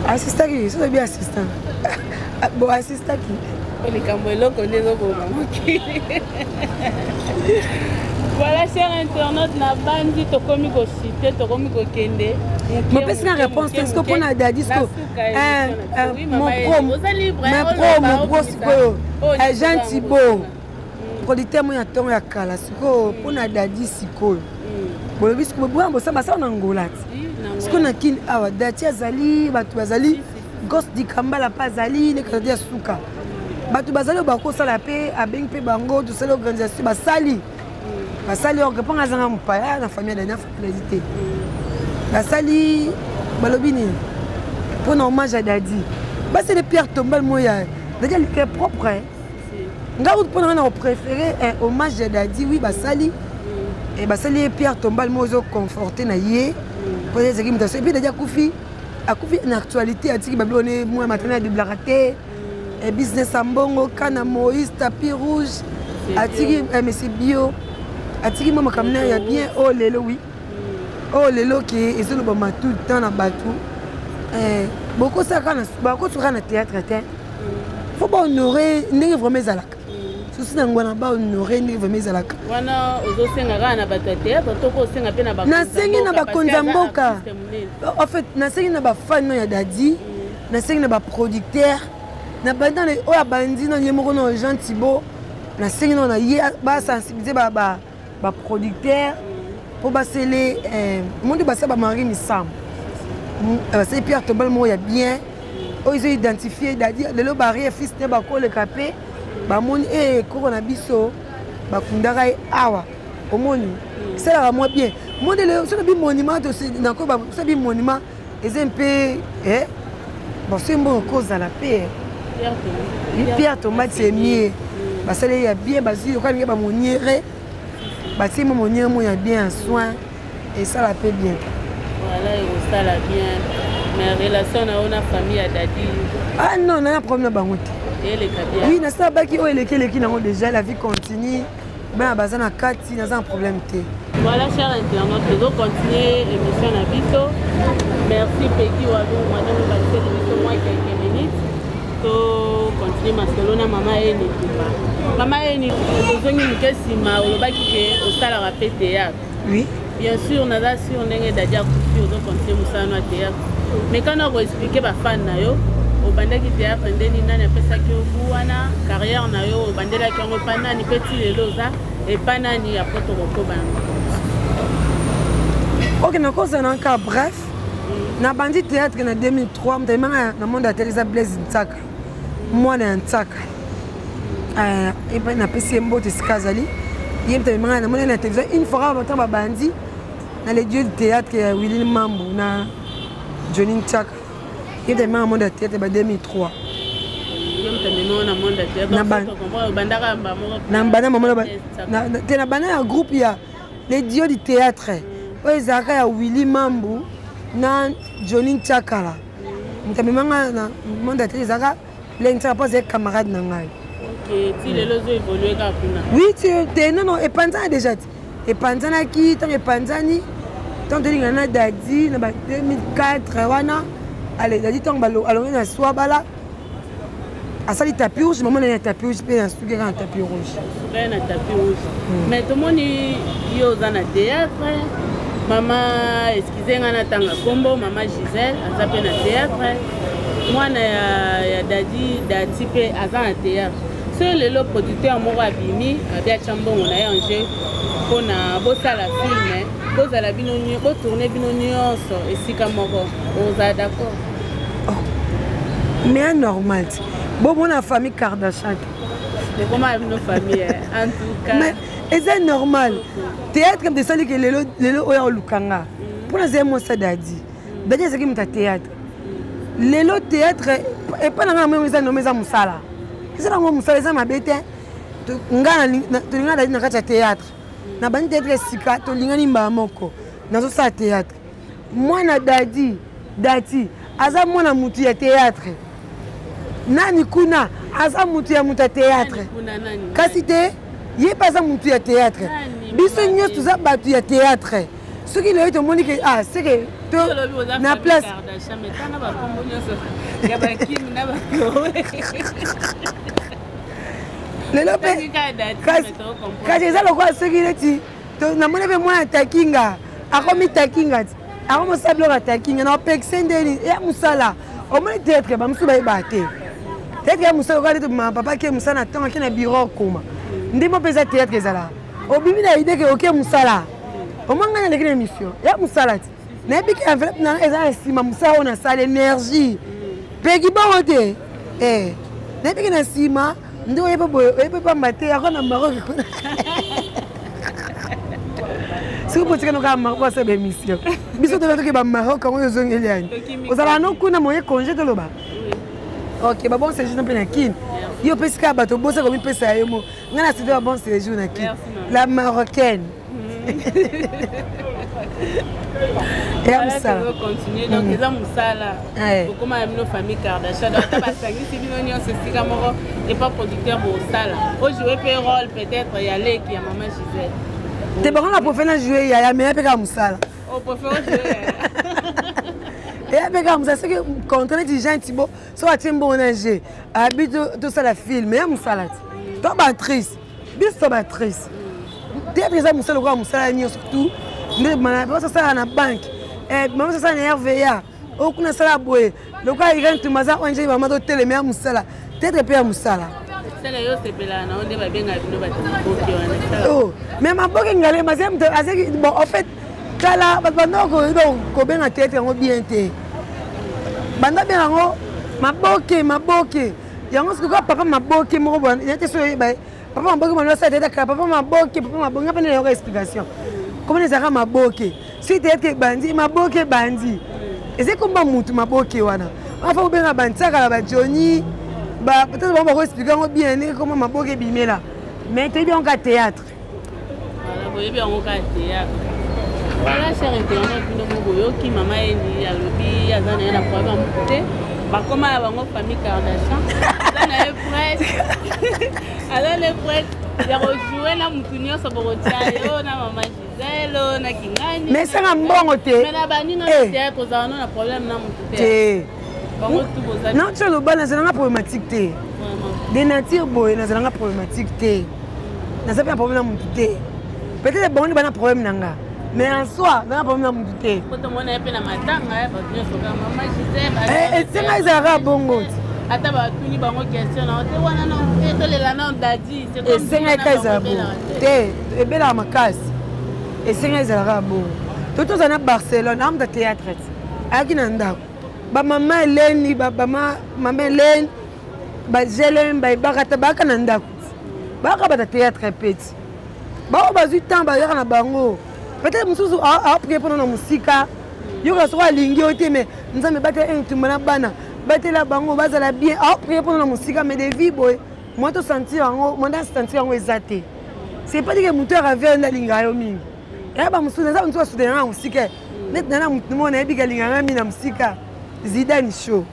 Assistaki, soki oyebi assistant, bon, assistaki. Likambo eloko nde ezokoma mokili. Voilà, cher internaute, na bandi tokomi kochuter, tokomi kokende. Mopesi na réponse te. Siko mpona Dadi, siko mon pro, sikoyo Jean Thibault, producteur mo ya ntongo ya kala. Sikoyo mpona Dadi, sikoyo bolobi, sikoyo bwana bosala basala na Ngola ti sikoyo na Kini awa. Dati azali, bato bazali, Gos Dikambala mpe azali, lekazali ya suka, bato bazali oyo bakosala mpe abengi mpe bango, tosali organisation, basali basali orgue mponga azanga mopaya na famille ya Dani, na famille Dadi te. Basali, balobi nini mpona hommage ya Dadi? Basali pierre tombale mo ya Dadi alike propre. Nga kutu mpona nga na kopréféré hommage ya Dadi, oui, basali basali ye pierre tombale mo ezoconforte na ye mpo ezalaki moto. Et puis Dadi akufi, akufi na actualité, atiki babiloko ne mwa matana adeblaka te, business ya mbongo kana Moïse, tapis rouge, atiki mesi bio, atiki mwa makambo na ya bien oyo lelo, oui, oyo lelo ke ezolobama tout le temps na bato. Bakosuka na théâtre te, faut bahonore ndenge vraiment ezalaka. Susi na ngwana, bahonore ndenge vraiment ezalaka. Wana ozosenga kaka na bato ya théâtre to kosenga mpe na? Nasengi na bakonzi ya mboka. En fait, nasengi na bafan ya Dadi, nasengi na baproducteur, na banda oyo abandi na ye moko na Jean Thibault, nasengi nano na ye basensibilize baproducteur mpo basele mondi basala bamari misambo, basali pierre tombale moko ya bien oyo ezo identifie Dadi. Lelo barie fils te bakoleka mpe bamoni e koko na biso bakundaka ye awa. Omoni, esalaka mwa bien mondele. Soki bi monument, soki bi monument eza mpe bon, soki mbongo kozala mpe pierre tombale, c'est mieux. Basali ya bien, bazwi lokola ndenge bamoniere, batie mo moniere mo ya bien ya soin, esala mpe bien. Voilà, ekosala bien. Mais relation na yo na famille ya Dadi? Ah non, nana problème na bango te. Eleka bien. Oui, nasala baki oyo eleki, eleki nango déjà, la vie continue, bana baza na kati, naza na problème te. Voilà, cher internaute, tozocontinue émission na biso. Merci Peki Walu, mwana mobaliseli biso mwa quelques minutes, tocontinue masolo na mama Eni Tumba. Mama Eni, tozongi moke nsima. Olobaki ke osalaka mpe théâtre? Oui. Bien sûr, naza sûr ndenge Dadi akufi, ozocontinue mosala no ya théâtre. Mais kana koexpliquer bafan na yo, obandaki théâtre ndeni? Nani apesaki yo bu wana? Carrière na yo obandelaki yango epa nani? Mpe ti lelo oza epa nani? Après tokokoba na makambo. Ok, nakozala na ka bref. Nabandi théâtre na 2003. Moto ayemanga na monde ya théâtre eza Blaise Ntsaka, mwana ya Ntsaka. Epai napesi ye mbote esika azali. Ye moto amemanga namoni na télévision une fois kaka ntango babandi na Les Dieux du théâtre ya Willy Mambu na Johnny Ntsaka. Ye moto amemanga monde ya théâtre ba 2003. Na banda mama te, na banda ya groupe ya Les Dieux du théâtre oyo ezalaka ya Willy Mambu na Johnny Ntsakala. Moto amemanga na monde ya théâtre ezalaka Blaise Ntsaka, mpo azali camarade na ngai. Oui, te, non, non, epanzana déjà te, epanzanaki ntango epanzani, ntango tolingana na Dadi na ba 2004 wana. Ale Dadi ntango alongi na Swabala, asali tapis rouge, mama nani ya tapis rouge mpe nasuki kaka na tapis rouge. Sukaya na tapis rouge. Mais tomoni yo oza na théâtre. Mama, excuse nga natanga nkombo, mama Gisèle aza mpe na théâtre, mwana ya Dadi Dati mpe aza na théâtre. So lelo producteur moko abimi, abi atya mbongo na ye en jeu mpona bosala film, bozala bino, botourne bino nyonso esika moko, ozala d'accord? Oh. Mais normal ti bomona famille Kardashian. Ekoma bino famille en tout cas. Mais eza normal, théâtre moto esaliki lelo, lelo oyo olukanga mpona azali mwasi Dadi. Dadi azalaki moto ya théâtre. Lelo théâtre epai na ngai na moyango eza normal, eza mosala, eza nango mosala, eza mabe te. Nga tolinga Dadi na kati ya théâtre, na bandi théâtre esika tolingani mbala moko, nazosala théâtre. Mwana Dadi Dati aza mwana mutu ya théâtre, nani kuna aza mutu ya mutu ya théâtre, kasi te. Ye mpe aza motu ya théâtre, biso nyonso toza bato ya théâtre. Soki lelo tomoni ke ah seke to na place, lelo mpe kasi eza lokola soki neti namoni mpe mwana takinga akomi takinga ti akomi osala biloko ya takinga na opekise ndeni ya mosala. Omoni théâtre, bamosusu bayebaka te théâtre ya mosala. Okoka neti papa ake mosala na ntongo, ake na bureau, okoma ndimo mpe eza théâtre. Ezalaka obimi na idée ke oke mosala. Omoi ngai naleki na émission ya mosala ti nayebi ke enveloppe nanga eza na nsima mosala oyo nasala énergie peki bongo te. Nayebi ke na nsima nde oyebi boye, oyebi pamba te yako na Maroc kuna. Soki botikani kaka Maroc, basala baémission, biso toza toke bamaroc yango oyo ozongeli yani ozalaka no kuna moye congé toloba ok, babon séjour mpe na Kine. Yo opesi kaka bato obosa komipesa yo mo. Ngai na site babon séjour na Kine, la Marocaine eya mosala. Donc eza mosala okoma na bino famille Kardashian. Donc ata basangisi bino nyonso esika moko epa producteur, bosala ojoue mpe rôle peut-être ya leki ya mama Gisele. Te, bango na préfère na joue yaya, mais mpe kaka mosala, eya mpe kaka mosala. Soki contrat neti Jean Tibo, so atie mbongo na g abi tosala film, eya mosala ti to baactrice. Biso to baactrice, théâtre eza mosala lokola mosala nyonso tout. Nde basasala na banque, basasala na RVA oyo kuna, asala boye lokola Irene Tuma aza ONG mama toteleme ya mosala. Théâtre mpe ya mosala. Mais maboke ngalema azaki bon. En fait, kala bato banda kobenga théâtre yango bien te, banda benga yango maboke. Maboke yango soki kaka papa maboke moko boye te, so oyeba papa maboke mwana asala théâtre kala. Papa maboke, papa maboke, nga mpe nayoka explication komona ezalaka maboke. Soki théâtre ebandi, maboke ebandi, eza komba mutu maboke wana. Afa kobenga bantiakala bajoni, peut-être bango bakoexplike yango bien ndenge koma maboke ebimela, mais toyebi yango ka théâtre. Boyebi yango kaka théâtre. Voilà, cher internaute, bino mo boyoki mama Endi alobi aza na ye na problème ya motu te. Bakoma na bango famille Kardashian, aza na ye prête, aza na ye prête ya kojoue na motu nyonso. Bokotia yo na mama Gisele na kingani. Mais esanga mbongo te. Mais na baninga na théâtre, ozala no na problème na motu te? Bango tu boza. Non, ti oloba nazalanga problématique te de nature boye, nazalanga problématique te, naza mpe na problème na motu te. Peut-être bango nde bana problème na nga, mais en soi nanga problème na motu te. Esenga ezalaka bongo. Ata batuni bango question na te wana, tolela na dadi. Esengaka ezala bongo te, ebelaka makasi. Esenga ezalaka bongo. To tozala na Barcelone, amuta théâtre ti ayaki na ndako, bamama Eleni, bamama Eleni, bagelem bayebaka te, bayaka na ndako ti bayaka bata théâtre peti bao bazwi temps, bayaka na bango. Peut-être mosusu aprie mpona na mosika, yoka soko alingi yo te, mais Nzambe batela etumba na bana, batela bango bazala bien. Aoprie mpona na mosika, mais de vie boye moi tosentir yango, moi ndasentir yango eza te. C'est pas dire que motu aravere nde alingaka yo mingi. Eya bamosusu, naza mosusu basoutenanga na mosika neti nana motu moko nayebi kalingaka mingi na mosika, Zidane Show.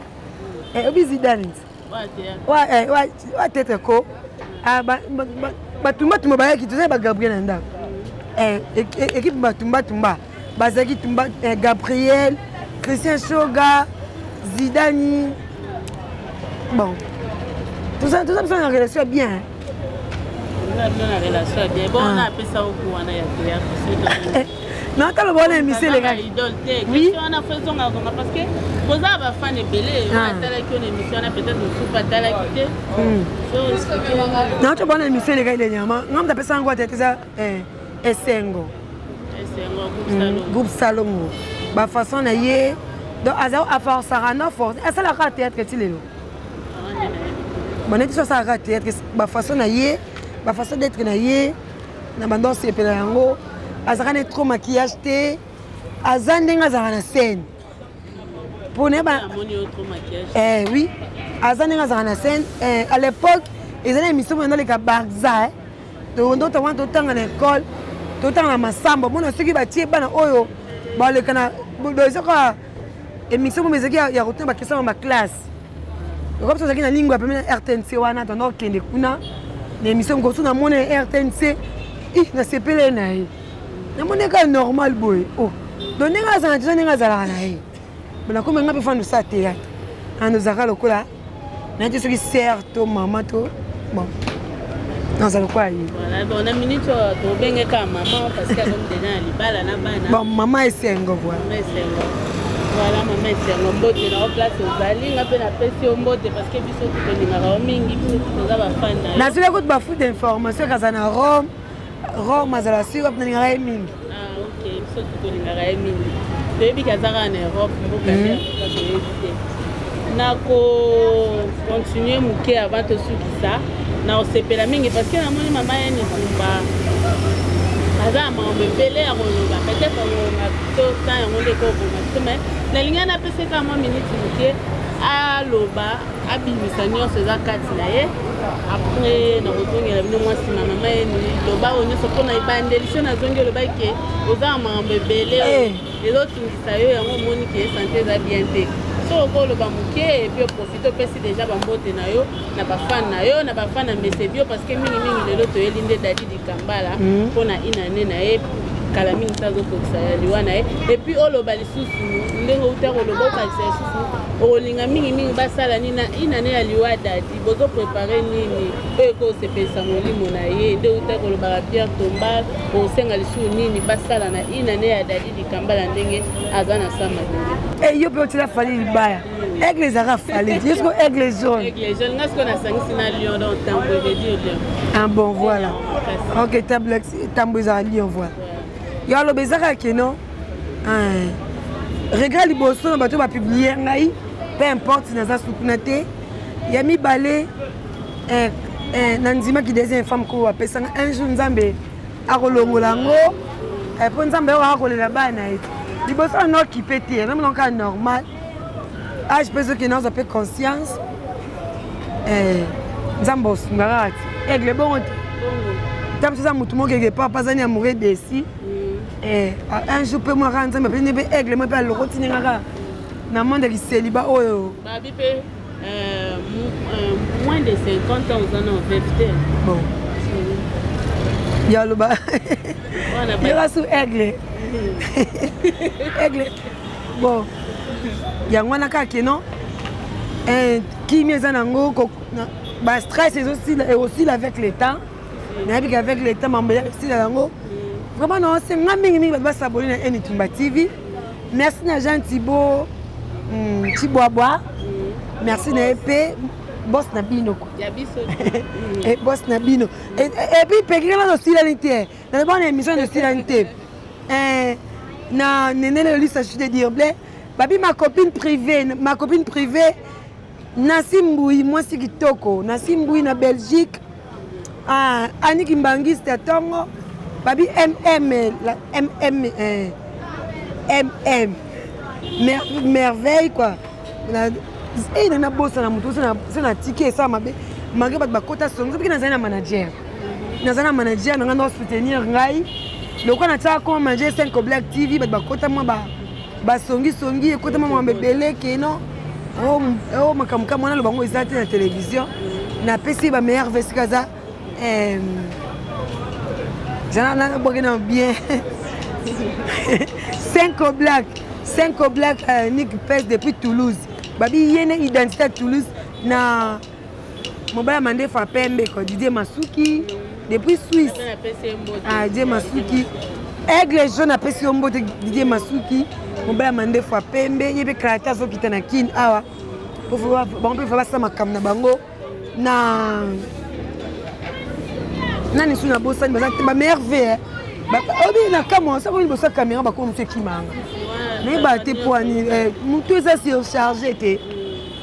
Obi Zidane wa tete ko batumbatumba bayaki, tozali baGabriel na ndako, équipe batumbatumba bazalaki tumba, Gabriel, Christian Shoga, Zidani. Bon, toza biso na relation ya bien. Na relation ya bien. Bon, na apesa oku wana ya théâtre. Natala bona émission elekaki idole te. Question wana fo ezongazonga parce que koza bafan ebele oyo atalaki oyo na émission wana, peut-être mosusu atalaki te. Nato bona émission elekaki dernièrement, nga moto apesanga ngo ate eza esengo. Groupe Salongo, bafaçon na ye. Donc aza aforçaka na force, asalaka théâtre ti lelo. Baneti so asalaka théâtre, bafaçon na ye, bafaçon d'être na ye na bando osepela yango. Azalaka ne trop maquillage te, aza ndenge azalaka na scène mpona eh, oui, aza ndenge azalaka na scène. À l'époque eza na émission moko naleka Barza, ndota wana totanga na école, totanga na masamba. Mona soki batie bana oyo baleka na eza kaka émission moko ezalaki ya kotuna baquestion na baclasse. Lokola biso ozalaki na lingua pembe na RTNC wana, tonda kokende kuna. Na émission mokoso namoni RTNC, i nasepele na ye, namoni kaka normal boye. O oh. Donc ndenge azala deja, ndenge azalaka na ye, nakomi nga mpe fanda osala théâtre, ando ozalaka lokola naye te, soki sere to mama to bon, naza lokola ye. Bon, na minute oyo tobengeka mama parce que akomi déjà na libala na bana. Bon, mama esengo, voilà. Mama esengo, voilà, mama esengo, mbote na yo place ozali. Nga mpe napesi yo mbote parce que biso tolingaka yo mingi, biso toza bafan na yo. Nazweli kutu bafu d'information kaza na Rome, Rome azala sur, nalingaka ye mingi. Ah ok, biso tolingaka ye mingi, toyebi ke aza kaka na Europe, mboka nde toyebi te. Nako continue moke avant tosukisa. Na kosepela mingi parce que namoni mama ye Nitumba aza na makambo ebele ya koloba, peut-être ngonga to temps yango nde ekoboma biso, mais nalingai napesa kaka mwa miniti moke aloba, abimisa nyonso eza kati na ye. Après nakozongela bino mwa nsima. Mama ye, loba oyo nyonso mpona ebandeli so nazongi, olobaki ke oza na makambo ebele ezotungisa yo, yango omoni ke santé eza bien te. So okoloba moke et puis oprofite, opesi déjà bambote na yo na bafan na yo, na bafan na Mesebio, parce que mingimingi lelo toyeli nde Dadi Dikambala mpona inane na ye, kala mingi te azokokisa ya liwa na ye. Et puis oloba lisusu ndenge outa koloba, okakisa lisusu, okolinga mingimingi basala nini na inane ya liwa Dadi, bozoprépare nini oyo ekosepelisa molimo na ye? Nde outa kolobaka pierre tombale, okosenga lisusu nini basala na inane ya Dadi Dikambala ndenge aza na sa mabele? Yo mpe otila Fali libaya, aigle ezalaka Fali, ye siko aigle jaune. Aigle jaune, nga siko nasangisi na lion, donc tambo veut dire lion. Ah bon, voilà, ok, table tambo ezalaka lion, voilà. Yo aloba ezaka keno regret liboso na bato bapublie ngai, peu importe, naza sukuna te. Ya mibale, nandimaki deuxième femme ko apesanga un jour, Nzambe akolongola yango mpo Nzambe oyo akolela bana ye liboso na okipe te, namona kaka normal. Age mpe soki nazwa mpe conscience, Nzambe osunga kaka ti aigle bongo te. Ta mosu eza motu moko eke papa azani amoureux desi un jour mpe mwaka Nzambe apesi mpe aigle mo mpe alokoti ndenge kaka na monde ya kiseliba oyo. Babi mpe moins de 50 ans oza na veuve te. Bon, yaloba yoka su aigle, aigle. Bon, yango wana kaka keno kimi eza nango, bastress ezosila avec le temps. Nayebi ke avec le temps mambo esila yango vraiment. Naosenga mingimingi bato basaboli na Enitumba TV. Merci na Jean Thibo Tibwabwa, merci na ye mpe boss na bino quoi, boss na bino. Et puis pekika nano osilani te, naloba na émission nosilani te na Nenele Olisa de Dirble babi, ma copine privée, ma copine privée Nasi Mbui, mwasi kitoko Nasi Mbui na Belgique. Ah, Aniki Mbangiste ya ntongo babi mm la mm mm merveille quoi. Na nabosana motu se na tike esala mabe malgré bato bakota songo. Soki nazali na manager, naza na manager na ngai na soutenir ngai lokola natiaka koma manager 5 Black TV. Bato bakota mwa basongisongi, ekota mwa mambo ebele keno o makambo ka mwana aloba ngo eza te na télévision. Napesi bameilleur vœux esika aza, nabwaki na bien 5 Black, 5 Black. Nick Pes depuis Toulouse, babi ye ne identité ya Toulouse na mobala mandefu ya pembe ko Didier Masuki depuis Suisse. Ah, Didier Masuki, aigle jaune, apesi yo mbote. Didier Masuki, mobala mandefu ya pembe, ye mpe karate azokita na Kine awa, bango mpe fa basala makambo na bango na nani su nabosani, baza bameilleur vœux. Obi na kamwa soki liboso ya caméra bakoma mosu ekimanga, nayeba te poani motu eza surcharge te.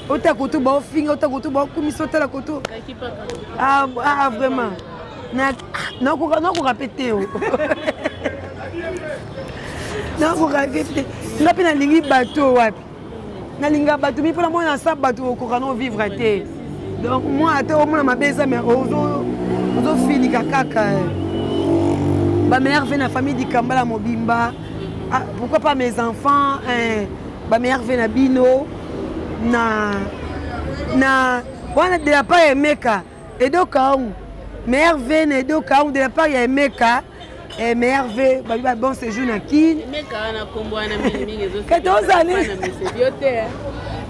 Ota koto baofinga, ota koto baokumisa, otala koto. Ah, ah, vraiment nakoka mpe te o, nakoka mpe te. Nga mpe nalingi bato wapi, nalinga bato mi mpona mona sa bato okoka no vivre te. Donc moi ata omona mabe eza, mais ozofinika kaka. Bameilleur vœux na famille Dikambala mobimba. Ah, pourquoi pas mes enfants, bameilleur vœux na bino na wana de la part Emeka Edo Kaongu. Meilleur V na Edo Kaum de la part ya Emeka. Eh, meilleur V babi ba bon séjour na Kin. Emeka wana kombo wana mingi mingi ezo. Kete ozali.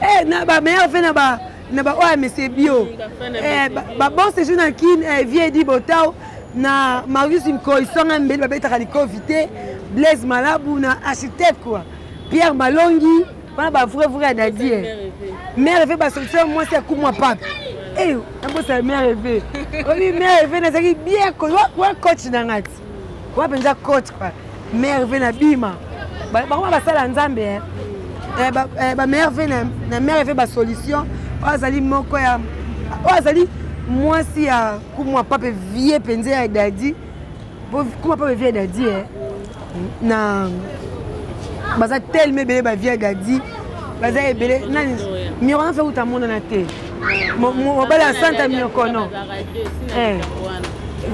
Eh na ba meilleur V na ba na ba oyo ya monsieur Bio. Eh ba, ba bon séjour na Kin eh, vie Edi Botao na Marius Nkoy songa mbeli babetaka likofi te. Blaise Malabu na architecte quoi. Pierre Malongi wana ba vrai vrai ya dadi eh. Mère Eve basolution mwasi ya kumwa pape eh nabosana mère Eve obi mère Eve nazalaki bien wa coach na nga ti wa mpenza coach quoi mère Eve na bima bango basala nzambe eh. Eh, ba mère Eve na mère Eve basolution oyo azali moko ya oyo azali mwasi ya kumwa pape vie mpenza ya dadi kuma pape vie ya dadi eh. Na baza telema ebele bavie ya dadi baza ebele nani miokono fe kuta monana te mobali ya santa miokono eh.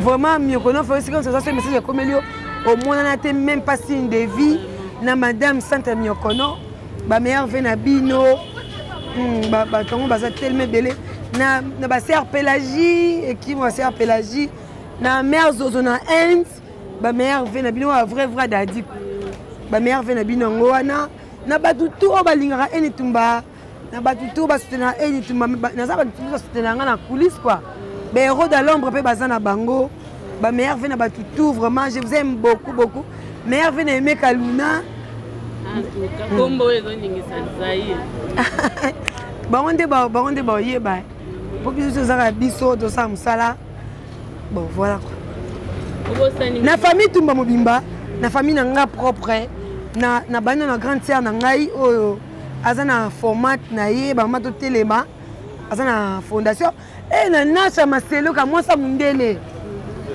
Vraiment miokono fe esika oza so message ekomeli yo omonana te, même pas signe de vie na madame santa miokono. Bameilleur ve na bino bato yango baza telema ebele na baser Pélagie ekimo baser Pélagie na mare Zozo na Inde. Bameilleur ve na bino ya vrai vrai dadi, bameilleur ve na bino yango wana na bato tu oyo balingaka Eni Tumba, na bato tu basoutenaka Eni Tumba, naza bato tu basoutenaka nga na coulisse quoi, bahéros de l'ombre mpe baza na bango. Bameilleur ve na bato tout, vraiment je vous aime beaucoup beaucoup. Meilleur ve na Emeka Luna. Kombo ezoningisa Zaire. Bango nde bango nde baoyeba mpo biso tozaka biso tosala mosala. Bon, voilà quoi. Na famille Tumba mobimba, na famille na nga propre, na bana na grande sœur na ngai oyo aza na format na ye bamama totelema aza na fondation e na Nasha Maseloka mwasa mundele,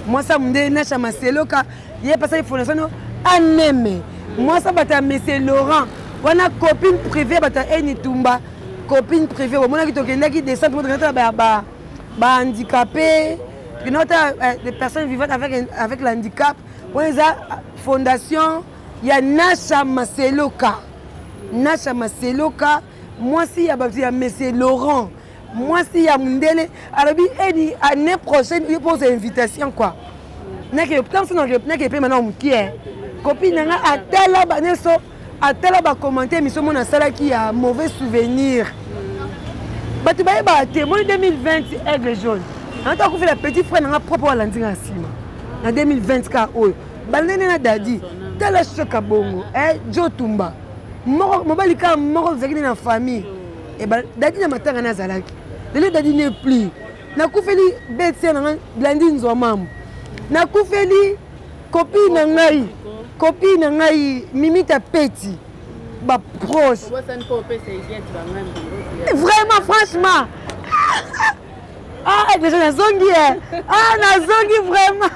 mwasa mundele Nasha Maseloka ye pasaki fondation no aneme mwasa bato ya monsieur Laurent wana, copine privée bato ya Eni Tumba, copine privée. Omonaki tokendaki descente mo tokendaki ba bahandicapé, tokendaki des personnes vivantes avec l'handicap. Wana eza fondation ya Nasha Maseloka, Nasha Maseloka mwasi ya bato ya monsieur Laurent, mwasi ya mundele. Alobi Eni année prochaine yo pose invitation quoi, nake nake pema na mokie copine na nga atala baneso atala bacommentaire miso mona asalaki ya mauvais souvenir. Bato bayebaka te moni 2020 Aigle Jaune anta akufela petit frère nanga propre oyo alandi nga na nsima na 2020 ka oyo bandene na dadi. Tala shoka bongo jo Tumba moko mobali kaka moko ozalaki nde na famille dadi na matanga na azalaki. Lelo dadi ne plus, nakufeli bete na ngai Blandi Nzwa Mambo, nakufeli copine na ngai, copine na ngai Mimita Peti, baproche vraiment franchement. Ah, déjà nazongi e, ah, nazongi vraiment,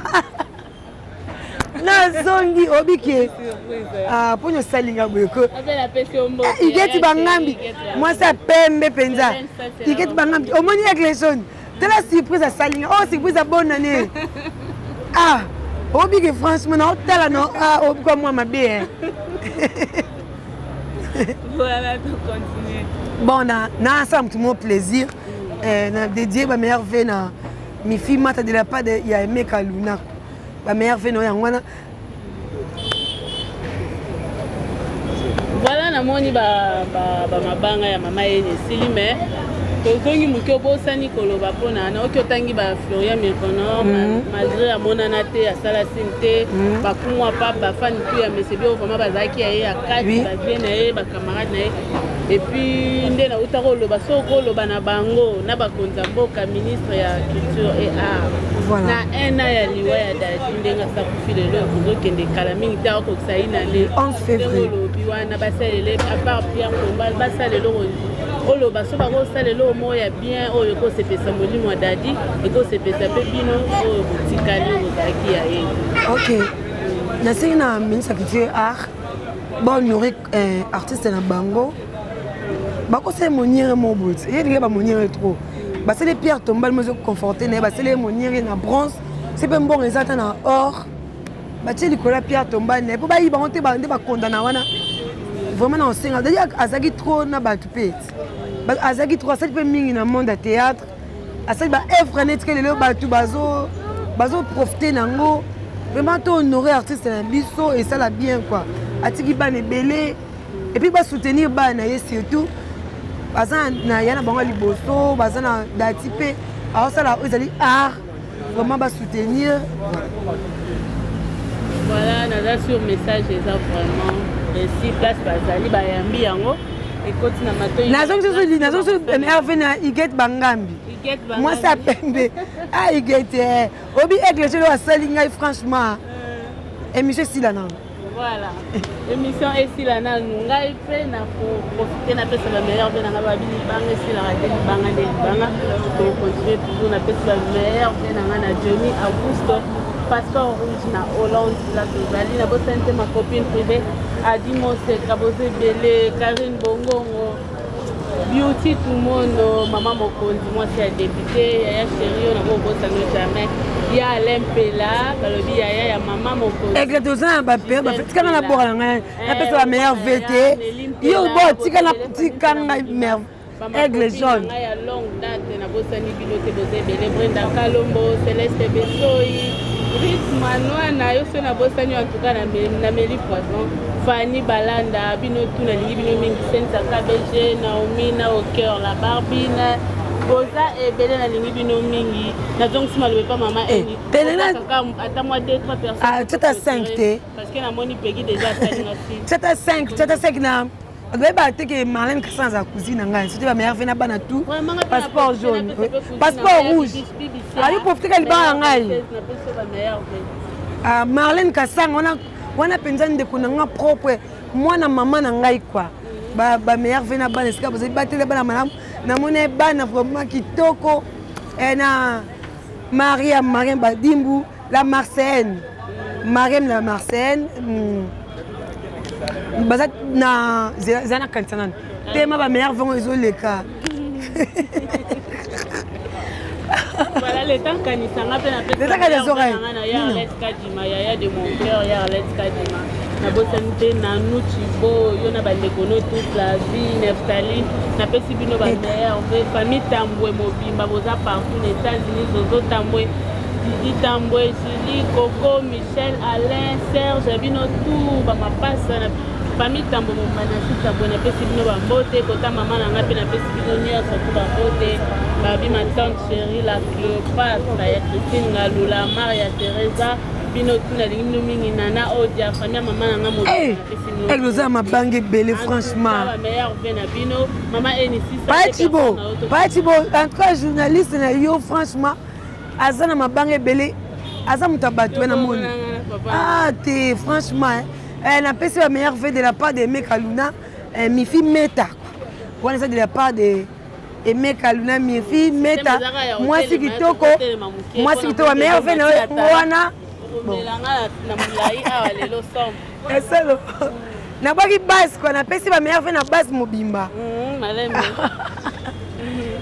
nazongi obike mpona osalinga boye ko Igeti Bangambi mwasi ya pembe mpenza Igeti Bangambi. Omoni Aigle Jaune, tala surprise asalinga oyo, surprise ya bonne année. Ah, obike franchement naotala no obikwa mwa mabe. Voilà, continue. Bon, na nasala motu mo plaisir na dédié bameilleur ve na Mifi Mata de la part ya Emeka Luna, bameilleur ve na oyo yango wana. Voilà, namoni bamabanga ya mama Yeni esili, mais tozongi moke. Obosani koloba mpona naoki otangi baFlorian Milconor, malgré amonana te, asala signe te, bakumwa pa bafani tu ya Mesebio vraiment bazalaki ya ye ya kati, bavie na ye, bacamarade na ye. Et puis nde nauta koloba, soki okoloba na bango na bakonzi ya mboka, ministre ya culture et art, na un an ya liwa ya dadi ndenge asakufi lelo, ozokende kala mingi te akokisa ye na le 11 février. Olobi wana basalele à part Pierre Tombal, basala eloko oloba so bakosala eloko moko ya bien oyo ekosepesa molimo ya dadi, ekosepesa mpe bino oyo botikali oyo bozalaki ya ye. Ok, nasengi na ministre ya culture art bahonoré artiste na bango, bakosala moniere moko boye te ye ndenge bamoniere trop basali pierre tombale mo ezoconforte na ye, basali ye moniere na bronze se mpe mbongo eza ata na or batie likolo ya pierre tombale na ye mpo bayiba bango te nde bakondana wana. Vraiment na osenga dadi azalaki trop na bato mpe azalaki trop, asali mpe mingi na monde ya théâtre, asali baœuvre neti ke lelo bato bazo Bazoprofite nango vraiment, to honore artiste na biso, esala bien quoi. Atiki bana ebele, et puis basoutenir bana na ye, surtout baza na ya na bango ya liboso, baza na dati mpe aosala oyo ezali art, vraiment basoutenir. Voilà, naza sur message eza vraiment esi place bazali bayambi yango, ekoti na matoi. Nazongisi Herve na Iget Bangambi, mwasi ya pembe. A Iget obi aigle jelo asali ngai franchement, émission esila nano. Voilà, émission esila nanu. Ngai mpe na koprofite, napesa bameilleur mpe nanga. Babi libanga esilaka te, libanga nde libanga, tokontinue toujours. Napesi bameilleur mpe nanga na Johnny Augusto, passeport rouge na Hollande la tozali. Nabosani te ma copine privée Adi Moseka, boza ebele, Karine Bongongo, Beauty Tumono, mama mokonzi, mwasi ya député, yaya chéri oyo nakobosano jamais, ya Alain Mpela, balobi yaya ya mama mokonzi. Aigle, toza na bape, tikanga na boka na ngai, napesa bameilleur vte yo bo tika ngai aigle jaune. Ngai ya longue date, nabosani bino te, boza ebele, Brenda Kalombo, Celeste Besoi, Rit Manwana, yo so nabosani, en tout cas nameli poison. Fani Balanda, bino tu nalingi bino mingi, Senza KBG, Naomi na Ocoeur, la Barbine, boza ebele, nalingi bino mingi. Nazongisi maloba epa mama Eni, ata mwa 2 3 personnes. Tiata 5 te. Parce que namoni Pegi déjà asalinga si. Tiata 5, tiata 5 na bayeba te ke Marlène Christian aza cousine na ngai, soki bameilleur ve na bana tout, passeport jaune, passeport rouge, ayi profite ka libanga na ngai. Marlène Kasanga wana, wana mpenza ndeko na nga propre, mwana mama na ngai quoi. Bameilleur ve na bana, esika bozali, batele bana malamu. Namoni bana vraiment kitoko na Mariam, Mariam Badimbu, la Marseillenne, Mariam la Marseillenne, baza na eza na kanisa nano tema bameilleur vongo ezoleka. Voilà, le temps kanisanga mpe. Le temps kanisa. Napesa na ya Arlette Kadima, yaya de mon cœur, ya Arlette Kadima. Nabosani te Nanu Chibo, yo na bandeko no toute la vie, Neftali, napesi bino bameilleur mpe famille Tambwe mobimba, boza partout na États-Unis, Zozo Tambwe, Didi Tambwe, Julie, Coco, Michel, Alain, Serge, bino tout bamapasa na famille Tambwe mobimba, na sita boye napesi bino bambote. Kota mama na ngai mpe napesi bino nyonso tu bambote. Babi ma tante chérie, la Cléopâtre ya Christine Ngalula, Maria Teresa, bino tu nalingi bino mingi. Nana Odia, famille ya mama na ngai mobimba, napesi bino. Aigle, oza mabanga ebele franchement. Bameilleur ve na bino, mama Enisisa. Pachibo, Pachibo, en tout cas journaliste na yo franchement aza na mabanga ebele, aza moto ya bato na moni. Ah te, franchement napesi bameilleur ve de la part de Emeka Luna, Mifi Meta wana eza de la part de Emeka Luna, Mifi Meta, mwasi kitoko, mwasi kitoko, bameilleur ve na yo wana. Omelanga na molai awa lelo som. Esolo nabwaki base kua, napesi bameilleur ve na base mobimba. Malembe.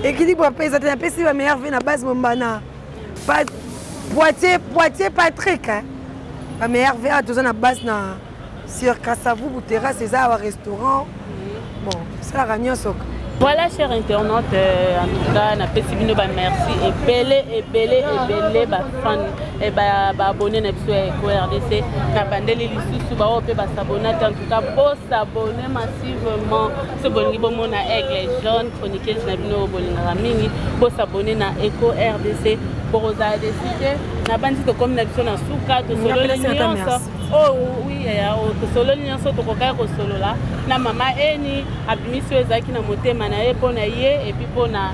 Équilibre mpe eza te, napesi bameilleur ve na base mobimba na Poitiers, Poitiers Patrick, bameilleur ve awa toza na base na sur Kasavubu terrasse, eza awa restaurant, bon, esalaka nyonso. Voilà, chers internautes, en tout cas, napesi bino ba merci ebele ebele ebele, ba fan et ba ba abonné na biso ya Eco RDC. Na bandeli lisusu ba oyo pe ba s'abonner en tout cas bo s'abonner massivement. So bolingi bomona Aigle Jaune, chroniqueuse na bino bolingaka mingi, bo s'abonner na Eco RDC. Bokozala déçu te. Na bandi tokomi na biso na suka, tosololi nyonso. Oh oui, yaya, tosololi nyonso tokokaki kosolola na mama Eni. Abimisi oyo ezalaki na motema na ye mpo na ye et puis mpo na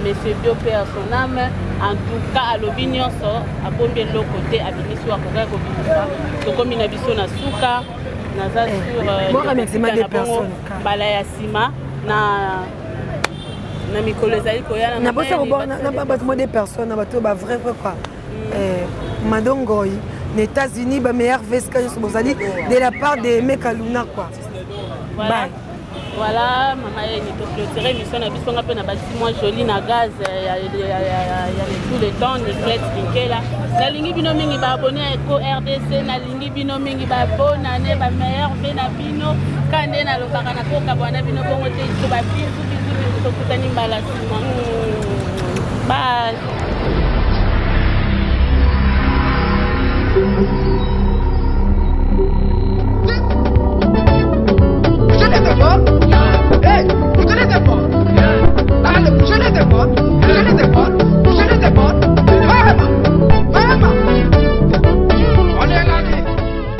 monsieur Bio, paix à son âme. En tout cas alobi nyonso, abombi eloko te, abimisi oyo akokaki kobimisa. Tokomi na biso na suka, naza sur mbala ya nsima na mikolo ezali koya. Nabosa na bato mo des personnes, na bato bavrai vrai quoi, Madongoi na États-Unis, bameilleur veska nyonso bozali de la part de Meka Luna quoi. Voilà. Bye. Voilà, mama Yeni, toclôture émission na biso. Nga mpe na basi mwa joli na gaz ya tout le temps, Niclette Kinkela. Nalingi bino mingi, baabonné ya Eco RDC, nalingi bino mingi, babonane, bameilleur ve na bino. Ka nde nalobaka na kokabwana na bino bongo te. So babizu bizu bizu, tokutani mbala nsima. Bye.